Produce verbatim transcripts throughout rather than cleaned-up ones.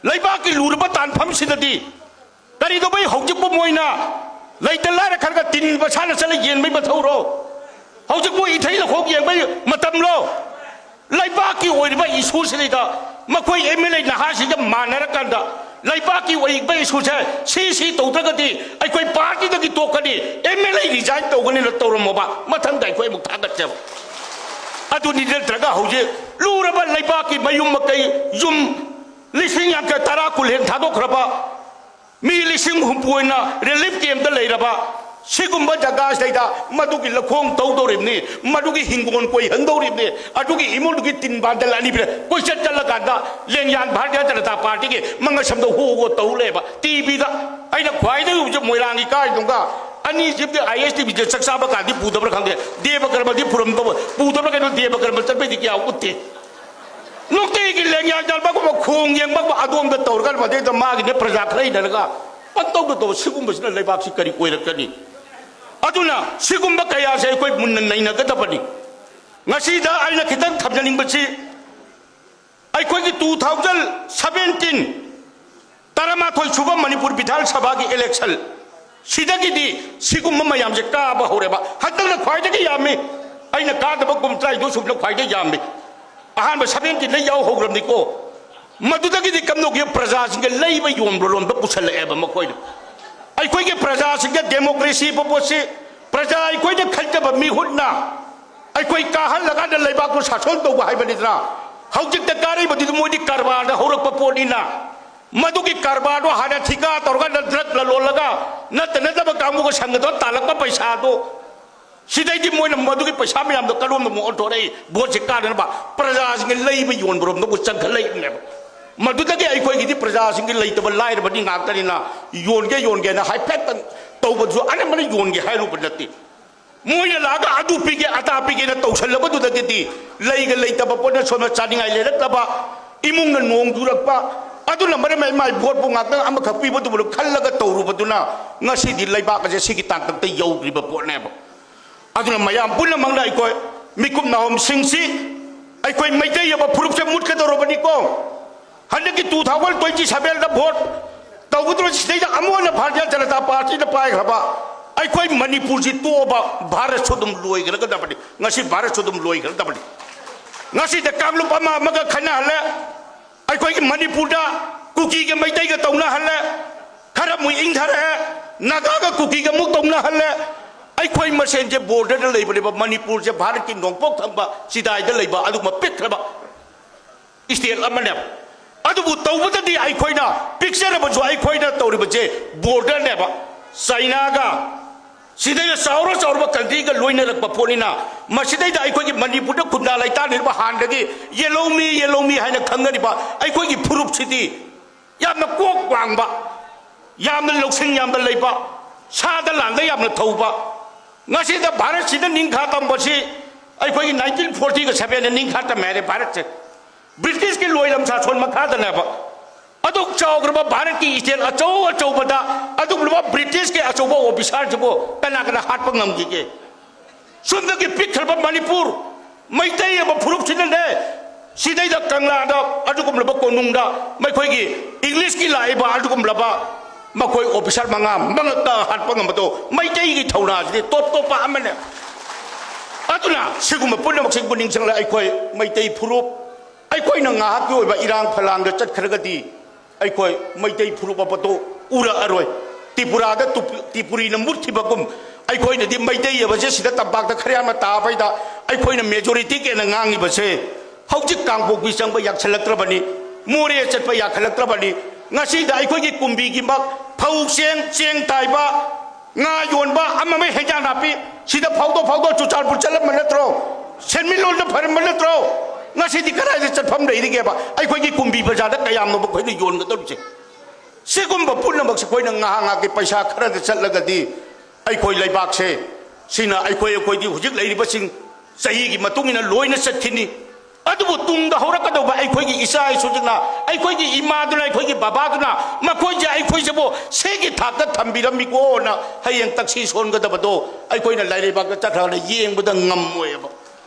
ꯂꯩꯕꯥꯛꯀꯤ ꯂꯨꯔꯕ ꯇꯥꯟꯐꯝꯁꯤꯗꯗꯤ ꯀꯔꯤꯗꯧꯕꯩ ꯍꯧꯖꯤꯛꯄꯨ ꯃꯣꯏꯅ ꯂꯩꯇ ꯂꯥꯏꯔ ꯈꯔꯒ ꯇꯤꯟ ꯃꯁꯥꯅ ꯆꯠꯂ ꯌꯦꯟꯕꯩ ꯃꯊꯧꯔꯣ? ꯍꯧꯖꯤꯛꯄꯨ ꯏꯊꯩ ꯂꯧꯈꯣꯛ ꯌꯦꯡꯕꯩ ꯃꯇꯝꯂꯣ? ꯂꯩꯕꯥꯛꯀꯤ ꯑꯣꯏꯔꯤꯕ ꯏꯁꯨꯁꯤꯗꯩꯗ ꯃꯈꯣꯏ ꯑꯦꯝ ꯑꯦꯜ ꯑꯦ ꯅꯍꯥꯁꯤꯡꯒ ꯃꯥꯟꯅꯔꯀꯥꯟꯗ ꯂꯩꯕꯥꯛꯀꯤ ꯑꯣꯏꯔꯤꯕ ꯏꯁꯨꯁꯦ ꯁꯤ ꯁꯤ ꯇꯧꯗ꯭ꯔꯒꯗꯤ ꯑꯩꯈꯣꯏ ꯄꯥꯔꯇꯤꯗꯒꯤ ꯇꯣꯛꯀꯅꯤ, ꯑꯦꯝ ꯑꯦꯜ ꯑꯦ ꯔꯤꯖꯥꯏꯟ ꯇꯧꯒꯅꯤꯅ ꯇꯧꯔꯝꯃꯣꯕ, ꯃꯊꯪꯗ ꯑꯩꯈꯣꯏ ꯑꯃꯨꯛ ꯊꯥꯒꯠꯁꯦꯕ꯫ ꯑꯗꯨꯅꯤ ꯅꯠꯇ꯭ꯔꯒ ꯍꯧꯖꯤꯛ ꯂꯨꯔꯕ ꯂꯩꯕꯥꯛꯀꯤ ꯃꯌꯨꯝ ꯃꯀꯩ ꯌꯨꯝ ꯂꯤꯁꯤꯡ ꯌꯥꯡꯈꯩ, ꯇꯔꯥ, ꯀꯨꯟ ꯍꯦꯟ ꯊꯥꯗꯣꯛꯈ꯭ꯔꯕ, ꯃꯤ ꯂꯤꯁꯤꯡ ꯍꯨꯝꯐꯨ ꯑꯣꯏꯅ ꯔꯤꯂꯤꯐ ꯀꯦꯝꯞꯇ ꯂꯩꯔꯕ, ꯁꯤꯒꯨꯝꯕ ꯖꯒꯥꯁꯤꯗꯩꯗ ꯃꯗꯨꯒꯤ ꯂꯧꯈꯣꯡ ꯇꯧꯗꯧꯔꯤꯕꯅꯤ, ꯃꯗꯨꯒꯤ ꯍꯤꯡꯒꯣꯜ ꯀꯣꯏꯍꯟꯗꯧꯔꯤꯕꯅꯤ, ꯑꯗꯨꯒꯤ ꯏꯃꯨꯡꯗꯨꯒꯤ ꯇꯤꯟ ꯕꯥꯟꯗꯜ ꯑꯅꯤ ꯄꯤꯔꯦ꯫ ꯀꯣꯏꯆꯠ ꯆꯠꯂꯀꯥꯟꯗ ꯂꯦꯡꯌꯥꯟ ꯚꯥꯔꯇꯤꯌ ꯖꯅꯇꯥ ꯄꯥꯔꯇꯤꯒꯤ ꯃꯪꯒ ꯁꯝꯗ ꯍꯣ ꯍꯣ ꯇꯧ ꯂꯩꯕ꯫ ꯇꯤꯚꯤꯗ ꯑꯩꯅ ꯈ꯭ꯋꯥꯏꯗꯒꯤ ꯍꯧꯖꯤꯛ ꯃꯣꯏꯔꯥꯡꯒꯤ ꯀꯥꯏꯗꯨꯒ ꯑꯅꯤꯁꯤꯕꯨꯗꯤ ꯑꯥꯏ ꯑꯦꯁ ꯇꯤꯚꯤꯗ ꯆꯥꯛ ꯆꯥꯕ ꯀꯥꯟꯗꯤ ꯄꯨꯗꯕ꯭ꯔꯥ ꯈꯪꯗꯦ, ꯗꯦꯕ ꯀꯔꯃꯗꯤ ꯄꯨꯔꯝꯗꯕ, ꯄꯨꯗꯕ꯭ꯔꯥ ꯀꯩꯅꯣ, ꯗꯦꯕ ꯀꯔꯃ ꯆꯠꯄꯩꯗꯤ ꯀꯌꯥ ꯎꯠꯇꯦ꯫ ꯅꯨꯡꯇꯤꯒꯤ ꯂꯦꯡꯌꯥꯟ ꯆꯠꯄꯒꯨꯝꯕ ꯈꯣꯡ ꯌꯦꯡꯕꯒꯨꯝꯕ ꯑꯗꯣꯝꯗ ꯇꯧꯔꯒ ꯃꯗꯩꯗ ꯃꯥꯒꯤꯅꯦ ꯄ꯭ꯔꯖꯥ ꯈꯔ ꯏꯟꯅꯔꯒ ꯄꯪꯇꯧꯗ ꯇꯧꯕ꯫ ꯁꯤꯒꯨꯝꯕꯁꯤꯅ ꯂꯩꯕꯥꯛꯁꯤ ꯀꯔꯤ ꯑꯣꯏꯔꯛꯀꯅꯤ? ꯑꯗꯨꯅ ꯁꯤꯒꯨꯝꯕ ꯀꯌꯥꯁꯦ ꯑꯩꯈꯣꯏ ꯃꯨꯟꯅ ꯅꯩꯅꯒꯗꯕꯅꯤ꯫ ꯉꯁꯤꯗ ꯑꯩꯅ ꯈꯤꯇꯪ ꯊꯝꯖꯅꯤꯡꯕꯁꯤ ꯑꯩꯈꯣꯏꯒꯤ two thousand seventeen ꯇꯔꯥꯃꯥꯊꯣꯏ ꯁꯨꯕ ꯃꯅꯤꯄꯨꯔ ꯕꯤꯙꯥꯟ ꯁꯚꯥꯒꯤ ꯏꯂꯦꯛꯁꯟ ꯁꯤꯗꯒꯤꯗꯤ ꯁꯤꯒꯨꯝꯕ ꯃꯌꯥꯝꯁꯦ ꯀꯥꯕ ꯍꯧꯔꯦꯕ꯫ ꯍꯟꯗꯛꯅ ꯈ꯭ꯋꯥꯏꯗꯒꯤ ꯌꯥꯝꯃꯤ, ꯑꯩꯅ ꯀꯥꯗꯕ ꯀꯨꯝ ꯇꯔꯥꯅꯤꯊꯣꯏ ꯁꯨꯕꯅ ꯈ꯭ꯋꯥꯏꯗꯒꯤ ꯌꯥꯝꯃꯤ꯫ ꯑꯍꯥꯟꯕ ꯁꯚꯦꯟꯇꯤꯟꯗ ꯌꯥꯎꯍꯧꯔꯕꯅꯤꯀꯣ꯫ ꯃꯗꯨꯗꯒꯤꯗꯤ ꯀꯝꯗꯧꯒꯦ? ꯄ꯭ꯔꯖꯥꯁꯤꯡꯒ ꯂꯩꯕ ꯌꯣꯟꯕ ꯂꯣꯟꯕ ꯄꯨꯁꯜꯂꯛꯑꯦꯕ ꯃꯈꯣꯏꯅ꯫ ꯑꯩꯈꯣꯏꯒꯤ ꯄ꯭ꯔꯖꯥꯁꯤꯡꯒ ꯗꯦꯃꯣꯀ꯭ꯔꯦꯁꯤ ꯍꯥꯏꯕ ꯄꯣꯠꯁꯤ ꯄ꯭ꯔꯖꯥ ꯑꯩꯈꯣꯏꯅ ꯈꯟꯖꯕ ꯃꯤꯍꯨꯠꯅ ꯑꯩꯈꯣꯏ ꯀꯥꯍꯜꯂꯀꯥꯟꯗ ꯂꯩꯕꯥꯛꯇꯨ ꯁꯥꯁꯣꯟ ꯇꯧꯕ ꯍꯥꯏꯕꯅꯤꯗꯅ꯫ ꯍꯧꯖꯤꯛꯇ ꯀꯥꯔꯛꯏꯕꯗꯨꯗꯤ ꯃꯣꯏꯗꯤ ꯀꯔꯕꯥꯔꯗ ꯍꯧꯔꯛꯄ ꯄꯣꯠꯅꯤꯅ, ꯃꯗꯨꯒꯤ ꯀꯔꯕꯥꯔꯗꯣ ꯍꯥꯟꯅ ꯊꯤꯀꯥ ꯇꯧꯔꯀꯥꯟꯗ ꯗ꯭ꯔꯒ ꯂꯂꯣꯜꯂꯒ ꯅꯠꯇ ꯅꯠꯇꯕ ꯀꯥꯡꯕꯨꯒ ꯁꯪꯒꯗꯣ ꯇꯥꯜꯂꯛꯄ ꯄꯩꯁꯥꯗꯣ, ꯁꯤꯗꯩꯗꯤ ꯃꯣꯏꯅ ꯃꯗꯨꯒꯤ ꯄꯩꯁꯥ ꯃꯌꯥꯝꯗꯣ ꯀꯔꯣꯝꯗ ꯑꯃꯨꯛ ꯑꯣꯟꯊꯣꯔꯛꯏ? ꯚꯣꯠꯁꯦ ꯀꯥꯅꯅꯕ ꯄ꯭ꯔꯖꯥꯁꯤꯡꯒꯤ ꯂꯩꯕ ꯌꯣꯟꯕꯔꯣꯝꯗ ꯑꯃꯨꯛ ꯆꯪꯈꯠꯂꯛꯏꯕꯅꯦꯕ꯫ ꯃꯗꯨꯗꯒꯤ ꯑꯩꯈꯣꯏꯒꯤꯗꯤ ꯄ꯭ꯔꯖꯥꯁꯤꯡꯒꯤ ꯂꯩꯇꯕ ꯂꯥꯏꯔꯕꯅꯤ ꯉꯥꯛꯇꯅꯤꯅ ꯌꯣꯟꯒꯦ ꯌꯣꯟꯒꯦꯅ ꯍꯥꯏꯐꯦꯠꯇꯪ ꯇꯧꯕꯗꯨꯁꯨ ꯑꯅꯝꯕꯅ ꯌꯣꯟꯒꯦ ꯍꯥꯏꯔꯨꯕ ꯅꯠꯇꯦ꯫ ꯃꯣꯏꯅ ꯂꯥꯛꯑꯒ ꯑꯗꯨ ꯄꯤꯒꯦ ꯑꯗꯥ ꯄꯤꯒꯦꯅ ꯇꯧꯁꯜꯂꯕꯗꯨꯗꯒꯤꯗꯤ ꯂꯩꯒ ꯂꯩꯇꯕ ꯄꯣꯠꯅ ꯁꯣꯝꯗ ꯆꯥꯅꯤꯡꯉꯥꯏ ꯂꯩꯔꯛꯇꯕ, ꯏꯃꯨꯡꯅ ꯅꯣꯡ ꯆꯨꯔꯛꯄ, ꯑꯗꯨꯅ ꯃꯔꯝ ꯑꯣꯏꯔ ꯃꯥꯏ ꯚꯣꯠꯄꯨ ꯉꯥꯛꯇꯪ ꯑꯃꯈꯛ ꯄꯤꯕꯗꯨꯕꯨ ꯈꯜꯂꯒ ꯇꯧꯔꯨꯕꯗꯨꯅ ꯉꯁꯤꯗꯤ ꯂꯩꯕꯥꯛ ꯑꯁꯦ ꯁꯤꯒꯤ ꯇꯥꯡꯀꯛꯇ ꯌꯧꯗ꯭ꯔꯤꯕ ꯄꯣꯠꯅꯦꯕ꯫ ꯑꯗꯨꯅ ꯃꯌꯥꯝ ꯄꯨꯝꯅꯃꯛꯅ ꯑꯩꯈꯣꯏ ꯃꯤꯀꯨꯞ ꯅꯥꯍꯣꯝꯁꯤꯡꯁꯤ ꯑꯩꯈꯣꯏ ꯃꯩꯇꯩ ꯍꯥꯏꯕ ꯐꯨꯔꯨꯞꯁꯦ ꯃꯨꯠꯀꯗꯧꯔꯕꯅꯤꯀꯣ꯫ ꯍꯟꯗꯛꯀꯤ two thousand twenty sevenꯗ vote ꯇꯧꯒꯗꯧꯔꯤꯕ ꯁꯤꯗꯩꯗ ꯑꯃꯨꯛ ꯍꯟꯅ ꯚꯥꯔꯇꯤꯌ ꯖꯅꯇꯥ ꯄꯥꯔꯇꯤꯅ ꯄꯥꯏꯈ꯭ꯔꯕ, ꯑꯩꯈꯣꯏ ꯃꯅꯤꯄꯨꯔꯁꯤ ꯇꯣꯛꯑꯕ ꯚꯥꯔꯠꯁꯨ ꯑꯗꯨꯝ ꯂꯣꯏꯈ꯭ꯔꯒꯗꯕꯅꯤ꯫ ꯉꯁꯤ ꯚꯥꯔꯠꯁꯨ ꯑꯗꯨꯝ ꯂꯣꯏꯈ꯭ꯔꯒꯗꯕꯅꯤ꯫ ꯉꯁꯤꯗ ꯀꯥꯡꯂꯨꯞ ꯑꯃ ꯑꯃꯒ ꯈꯠꯅꯍꯜꯂꯦ꯫ ꯑꯩꯈꯣꯏꯒꯤ ꯃꯅꯤꯄꯨꯔꯗ ꯀꯨꯀꯤꯒ ꯃꯩꯇꯩꯒ ꯇꯧꯅꯍꯜꯂꯦ꯫ ꯈꯔ ꯑꯃꯨꯛ ꯏꯪꯊꯔꯛꯑꯦ꯫ ꯅꯥꯒꯥꯒ ꯀꯨꯀꯤꯒ ꯑꯃꯨꯛ ꯇꯧꯅꯍꯜꯂꯦ꯫ ꯑꯩꯈꯣꯏ ꯃꯁꯦꯟꯁꯦ borderꯗ ꯂꯩꯕꯅꯦꯕ꯫ ꯃꯅꯤꯄꯨꯔꯁꯦ ꯚꯥꯔꯠꯀꯤ ꯅꯣꯡꯄꯣꯛ ꯊꯪꯕ ꯆꯤꯗꯥꯏꯗ ꯂꯩꯕ ꯑꯗꯨꯒꯨꯝꯕ ꯄꯤꯛꯈ꯭ꯔꯕ state ꯑꯃꯅꯦꯕ꯫ ꯑꯗꯨꯕꯨ ꯇꯧꯕꯗꯗꯤ ꯑꯩꯈꯣꯏꯅ ꯄꯤꯛꯆꯔꯕꯁꯨ ꯑꯩꯈꯣꯏꯅ ꯇꯧꯔꯤꯕꯁꯦ borderꯅꯦꯕ꯫ ꯆꯥꯏꯅꯥꯒ ꯁꯤꯗꯩꯗ ꯆꯥꯎꯔ ꯆꯥꯎꯔꯕ countryꯒ ꯂꯣꯏꯅꯔꯛꯄ ꯄꯣꯠꯅꯤꯅ, ꯃꯁꯤꯗꯩꯗ ꯑꯩꯈꯣꯏꯒꯤ ꯃꯅꯤꯄꯨꯔꯗ ꯈꯨꯟꯗꯥ ꯂꯩꯇꯥꯅꯔꯤꯕ ꯍꯥꯟꯅꯗꯒꯤ ꯌꯦꯜꯍꯧꯃꯤ, ꯌꯦꯜꯍꯧꯃꯤ ꯍꯥꯏꯅ ꯈꯪꯅꯔꯤꯕ ꯑꯩꯈꯣꯏꯒꯤ ꯐꯨꯔꯨꯞꯁꯤꯗꯤ ꯌꯥꯝꯅ ꯀꯣꯛ ꯋꯥꯡꯕ, ꯌꯥꯝꯅ ꯂꯧꯁꯤꯡ ꯌꯥꯝꯅ ꯂꯩꯕ, ꯁꯥꯗ ꯂꯥꯟꯗ ꯌꯥꯝꯅ ꯊꯧꯕ꯫ ꯉꯁꯤꯗ ꯚꯥꯔꯠꯁꯤꯗ ꯅꯤꯡꯈꯥ ꯇꯝꯕꯁꯤ ꯑꯩꯈꯣꯏꯒꯤ nineteen fortyꯒ sevenꯗ ꯅꯤꯡꯈꯥ ꯇꯝꯃꯦ ꯍꯥꯏꯔꯦ ꯚꯥꯔꯠꯁꯦ꯫ ꯕ꯭ꯔꯤꯇꯤꯁꯀꯤ ꯂꯣꯏꯂꯝ ꯁꯥꯁꯣꯟ ꯃꯈꯥꯗꯅꯦꯕ꯫ ꯑꯗꯨꯛ ꯆꯥꯎꯈ꯭ꯔꯕ ꯚꯥꯔꯠꯀꯤ state ꯑꯆꯧ ꯑꯆꯧꯕꯗ ꯑꯗꯨꯒꯨꯝꯂꯕ ꯕ꯭ꯔꯤꯇꯤꯁꯀꯤ ꯑꯆꯧꯕ officerꯁꯤꯕꯨ ꯀꯅꯥ ꯀꯅꯥ ꯍꯥꯠꯄ ꯉꯝꯈꯤꯒꯦ? ꯁꯣꯝꯗꯒꯤ ꯄꯤꯛꯈ꯭ꯔꯕ ꯃꯅꯤꯄꯨꯔ, ꯃꯩꯇꯩ ꯑꯃ ꯐꯨꯔꯨꯞꯁꯤꯅꯅꯦ, ꯁꯤꯗꯩꯗ ꯀꯪꯂꯥꯗ ꯑꯗꯨꯒꯨꯝꯂꯕ ꯀꯣꯅꯨꯡꯗ ꯃꯈꯣꯏꯒꯤ Englishꯀꯤ ꯂꯥꯛꯏꯕ ꯑꯗꯨꯒꯨꯝꯂꯕ ꯃꯈꯣꯏ officer ꯃꯉꯥ ꯃꯉꯛꯇ ꯍꯥꯠꯄ ꯉꯝꯕꯗꯣ ꯃꯩꯇꯩꯒꯤ ꯊꯧꯅꯥꯁꯤꯗꯤ ꯇꯣꯞ ꯇꯣꯞꯄ ꯑꯃꯅꯦ꯫ ꯑꯗꯨꯅ ꯁꯤꯒꯨꯝꯕ ꯄꯨꯝꯅꯃꯛꯁꯤꯕꯨ ꯅꯤꯡꯁꯤꯡꯂꯒ ꯑꯩꯈꯣꯏ ꯃꯩꯇꯩ ꯐꯨꯔꯨꯞ, ꯑꯩꯈꯣꯏꯅ ꯉꯥꯏꯍꯥꯛꯀꯤ ꯑꯣꯏꯕ ꯏꯔꯥꯡ ꯐꯂꯥꯡꯗ ꯆꯠꯈ꯭ꯔꯒꯗꯤ ꯑꯩꯈꯣꯏ ꯃꯩꯇꯩ ꯐꯨꯔꯨꯞ ꯑꯄꯠꯇꯣ ꯎꯔꯛꯑꯔꯣꯏ꯫ ꯇ꯭ꯔꯤꯄꯨꯔꯥꯗ ꯇꯨꯞ-, ꯇ꯭ꯔꯤꯄꯨꯔꯤꯅ ꯃꯨꯠꯈꯤꯕꯒꯨꯝ ꯑꯩꯈꯣꯏꯅꯗꯤ ꯃꯩꯇꯩ ꯍꯥꯏꯕꯁꯦ ꯁꯤꯗ ꯇꯝꯄꯥꯛꯇ ꯈꯔ ꯌꯥꯝꯅ ꯇꯥꯕꯩꯗ ꯑꯩꯈꯣꯏꯅ majority ꯀꯦꯅ ꯉꯥꯡꯉꯤꯕꯁꯦ ꯍꯧꯖꯤꯛ ꯀꯥꯡꯄꯣꯛꯄꯤ ꯆꯪꯕ ꯌꯥꯛꯁꯜꯂꯛꯇ꯭ꯔꯕꯅꯤ, ꯃꯣꯔꯦ ꯆꯠꯄ ꯌꯥꯈꯠꯂꯛꯇ꯭ꯔꯕꯅꯤ꯫ ꯉꯁꯤꯗ ꯑꯩꯈꯣꯏꯒꯤ ꯀꯨꯝꯕꯤꯒꯤꯃꯛ ꯐꯧ ꯆꯦꯡ, ꯆꯦꯡ ꯇꯥꯏꯕ, ꯉꯥ ꯌꯣꯟꯕ, ꯑꯃ ꯑꯃ ꯍꯦꯟꯖꯥꯡ ꯅꯥꯄꯤ ꯁꯤꯗ ꯐꯥꯎꯗꯣꯛ ꯐꯥꯎꯗꯣꯛ ꯆꯨꯔꯆꯥꯟꯄꯨꯔ ꯆꯠꯂꯝꯕ ꯅꯠꯇ꯭ꯔꯣ? ꯁꯦꯟꯃꯤꯠꯂꯣꯟꯗ ꯐꯔꯝꯕ ꯅꯠꯇ꯭ꯔꯣ? ꯉꯁꯤꯗꯤ ꯀꯗꯥꯏꯗ ꯆꯠꯐꯝ ꯂꯩꯔꯤꯒꯦꯕ? ꯑꯩꯈꯣꯏꯒꯤ ꯀꯨꯝꯕꯤ ꯕꯖꯥꯔꯗ ꯀꯌꯥꯝꯅꯣꯕ ꯑꯩꯈꯣꯏꯅ ꯌꯣꯟꯒꯗꯧꯔꯤꯁꯦ? ꯁꯤꯒꯨꯝꯕ ꯄꯨꯝꯅꯃꯛꯁꯦ ꯑꯩꯈꯣꯏꯅ ꯉꯥꯏꯍꯥꯛ ꯉꯥꯏꯍꯥꯛꯀꯤ ꯄꯩꯁꯥ ꯈꯔꯗ ꯆꯠꯂꯒꯗꯤ ꯑꯩꯈꯣꯏ ꯂꯩꯕꯥꯛꯁꯦ, ꯁꯤꯅ ꯑꯩꯈꯣꯏ, ꯑꯩꯈꯣꯏꯗꯤ ꯍꯧꯖꯤꯛ ꯂꯩꯔꯤꯕꯁꯤꯡ ꯆꯍꯤꯒꯤ ꯃꯇꯨꯡ ꯏꯟꯅ ꯂꯣꯏꯅ ꯆꯠꯈꯤꯅꯤ꯫ ꯑꯗꯨꯕꯨ ꯇꯨꯡꯗ ꯍꯧꯔꯛꯀꯗꯧꯕ ꯑꯩꯈꯣꯏꯒꯤ ꯏꯆꯥ ꯏꯁꯨꯁꯤꯡꯅ, ꯑꯩꯈꯣꯏꯒꯤ ꯏꯃꯥꯗꯨꯅ, ꯑꯩꯈꯣꯏꯒꯤ ꯕꯕꯥꯗꯨꯅ ꯃꯈꯣꯏꯁꯦ ꯑꯩꯈꯣꯏꯁꯤꯕꯨ ꯁꯤꯒꯤ ꯊꯥꯛꯇ ꯊꯝꯕꯤꯔꯝꯃꯤꯀꯣꯅ ꯍꯌꯦꯡ ꯇꯛꯁꯤ ꯁꯣꯟꯒꯗꯕꯗꯣ ꯑꯩꯈꯣꯏꯅ ꯂꯥꯏꯔꯩꯕꯥꯛꯇ ꯆꯠꯈ꯭ꯔꯒ ꯌꯦꯡꯕꯗ ꯉꯝꯃꯣꯏꯕ꯫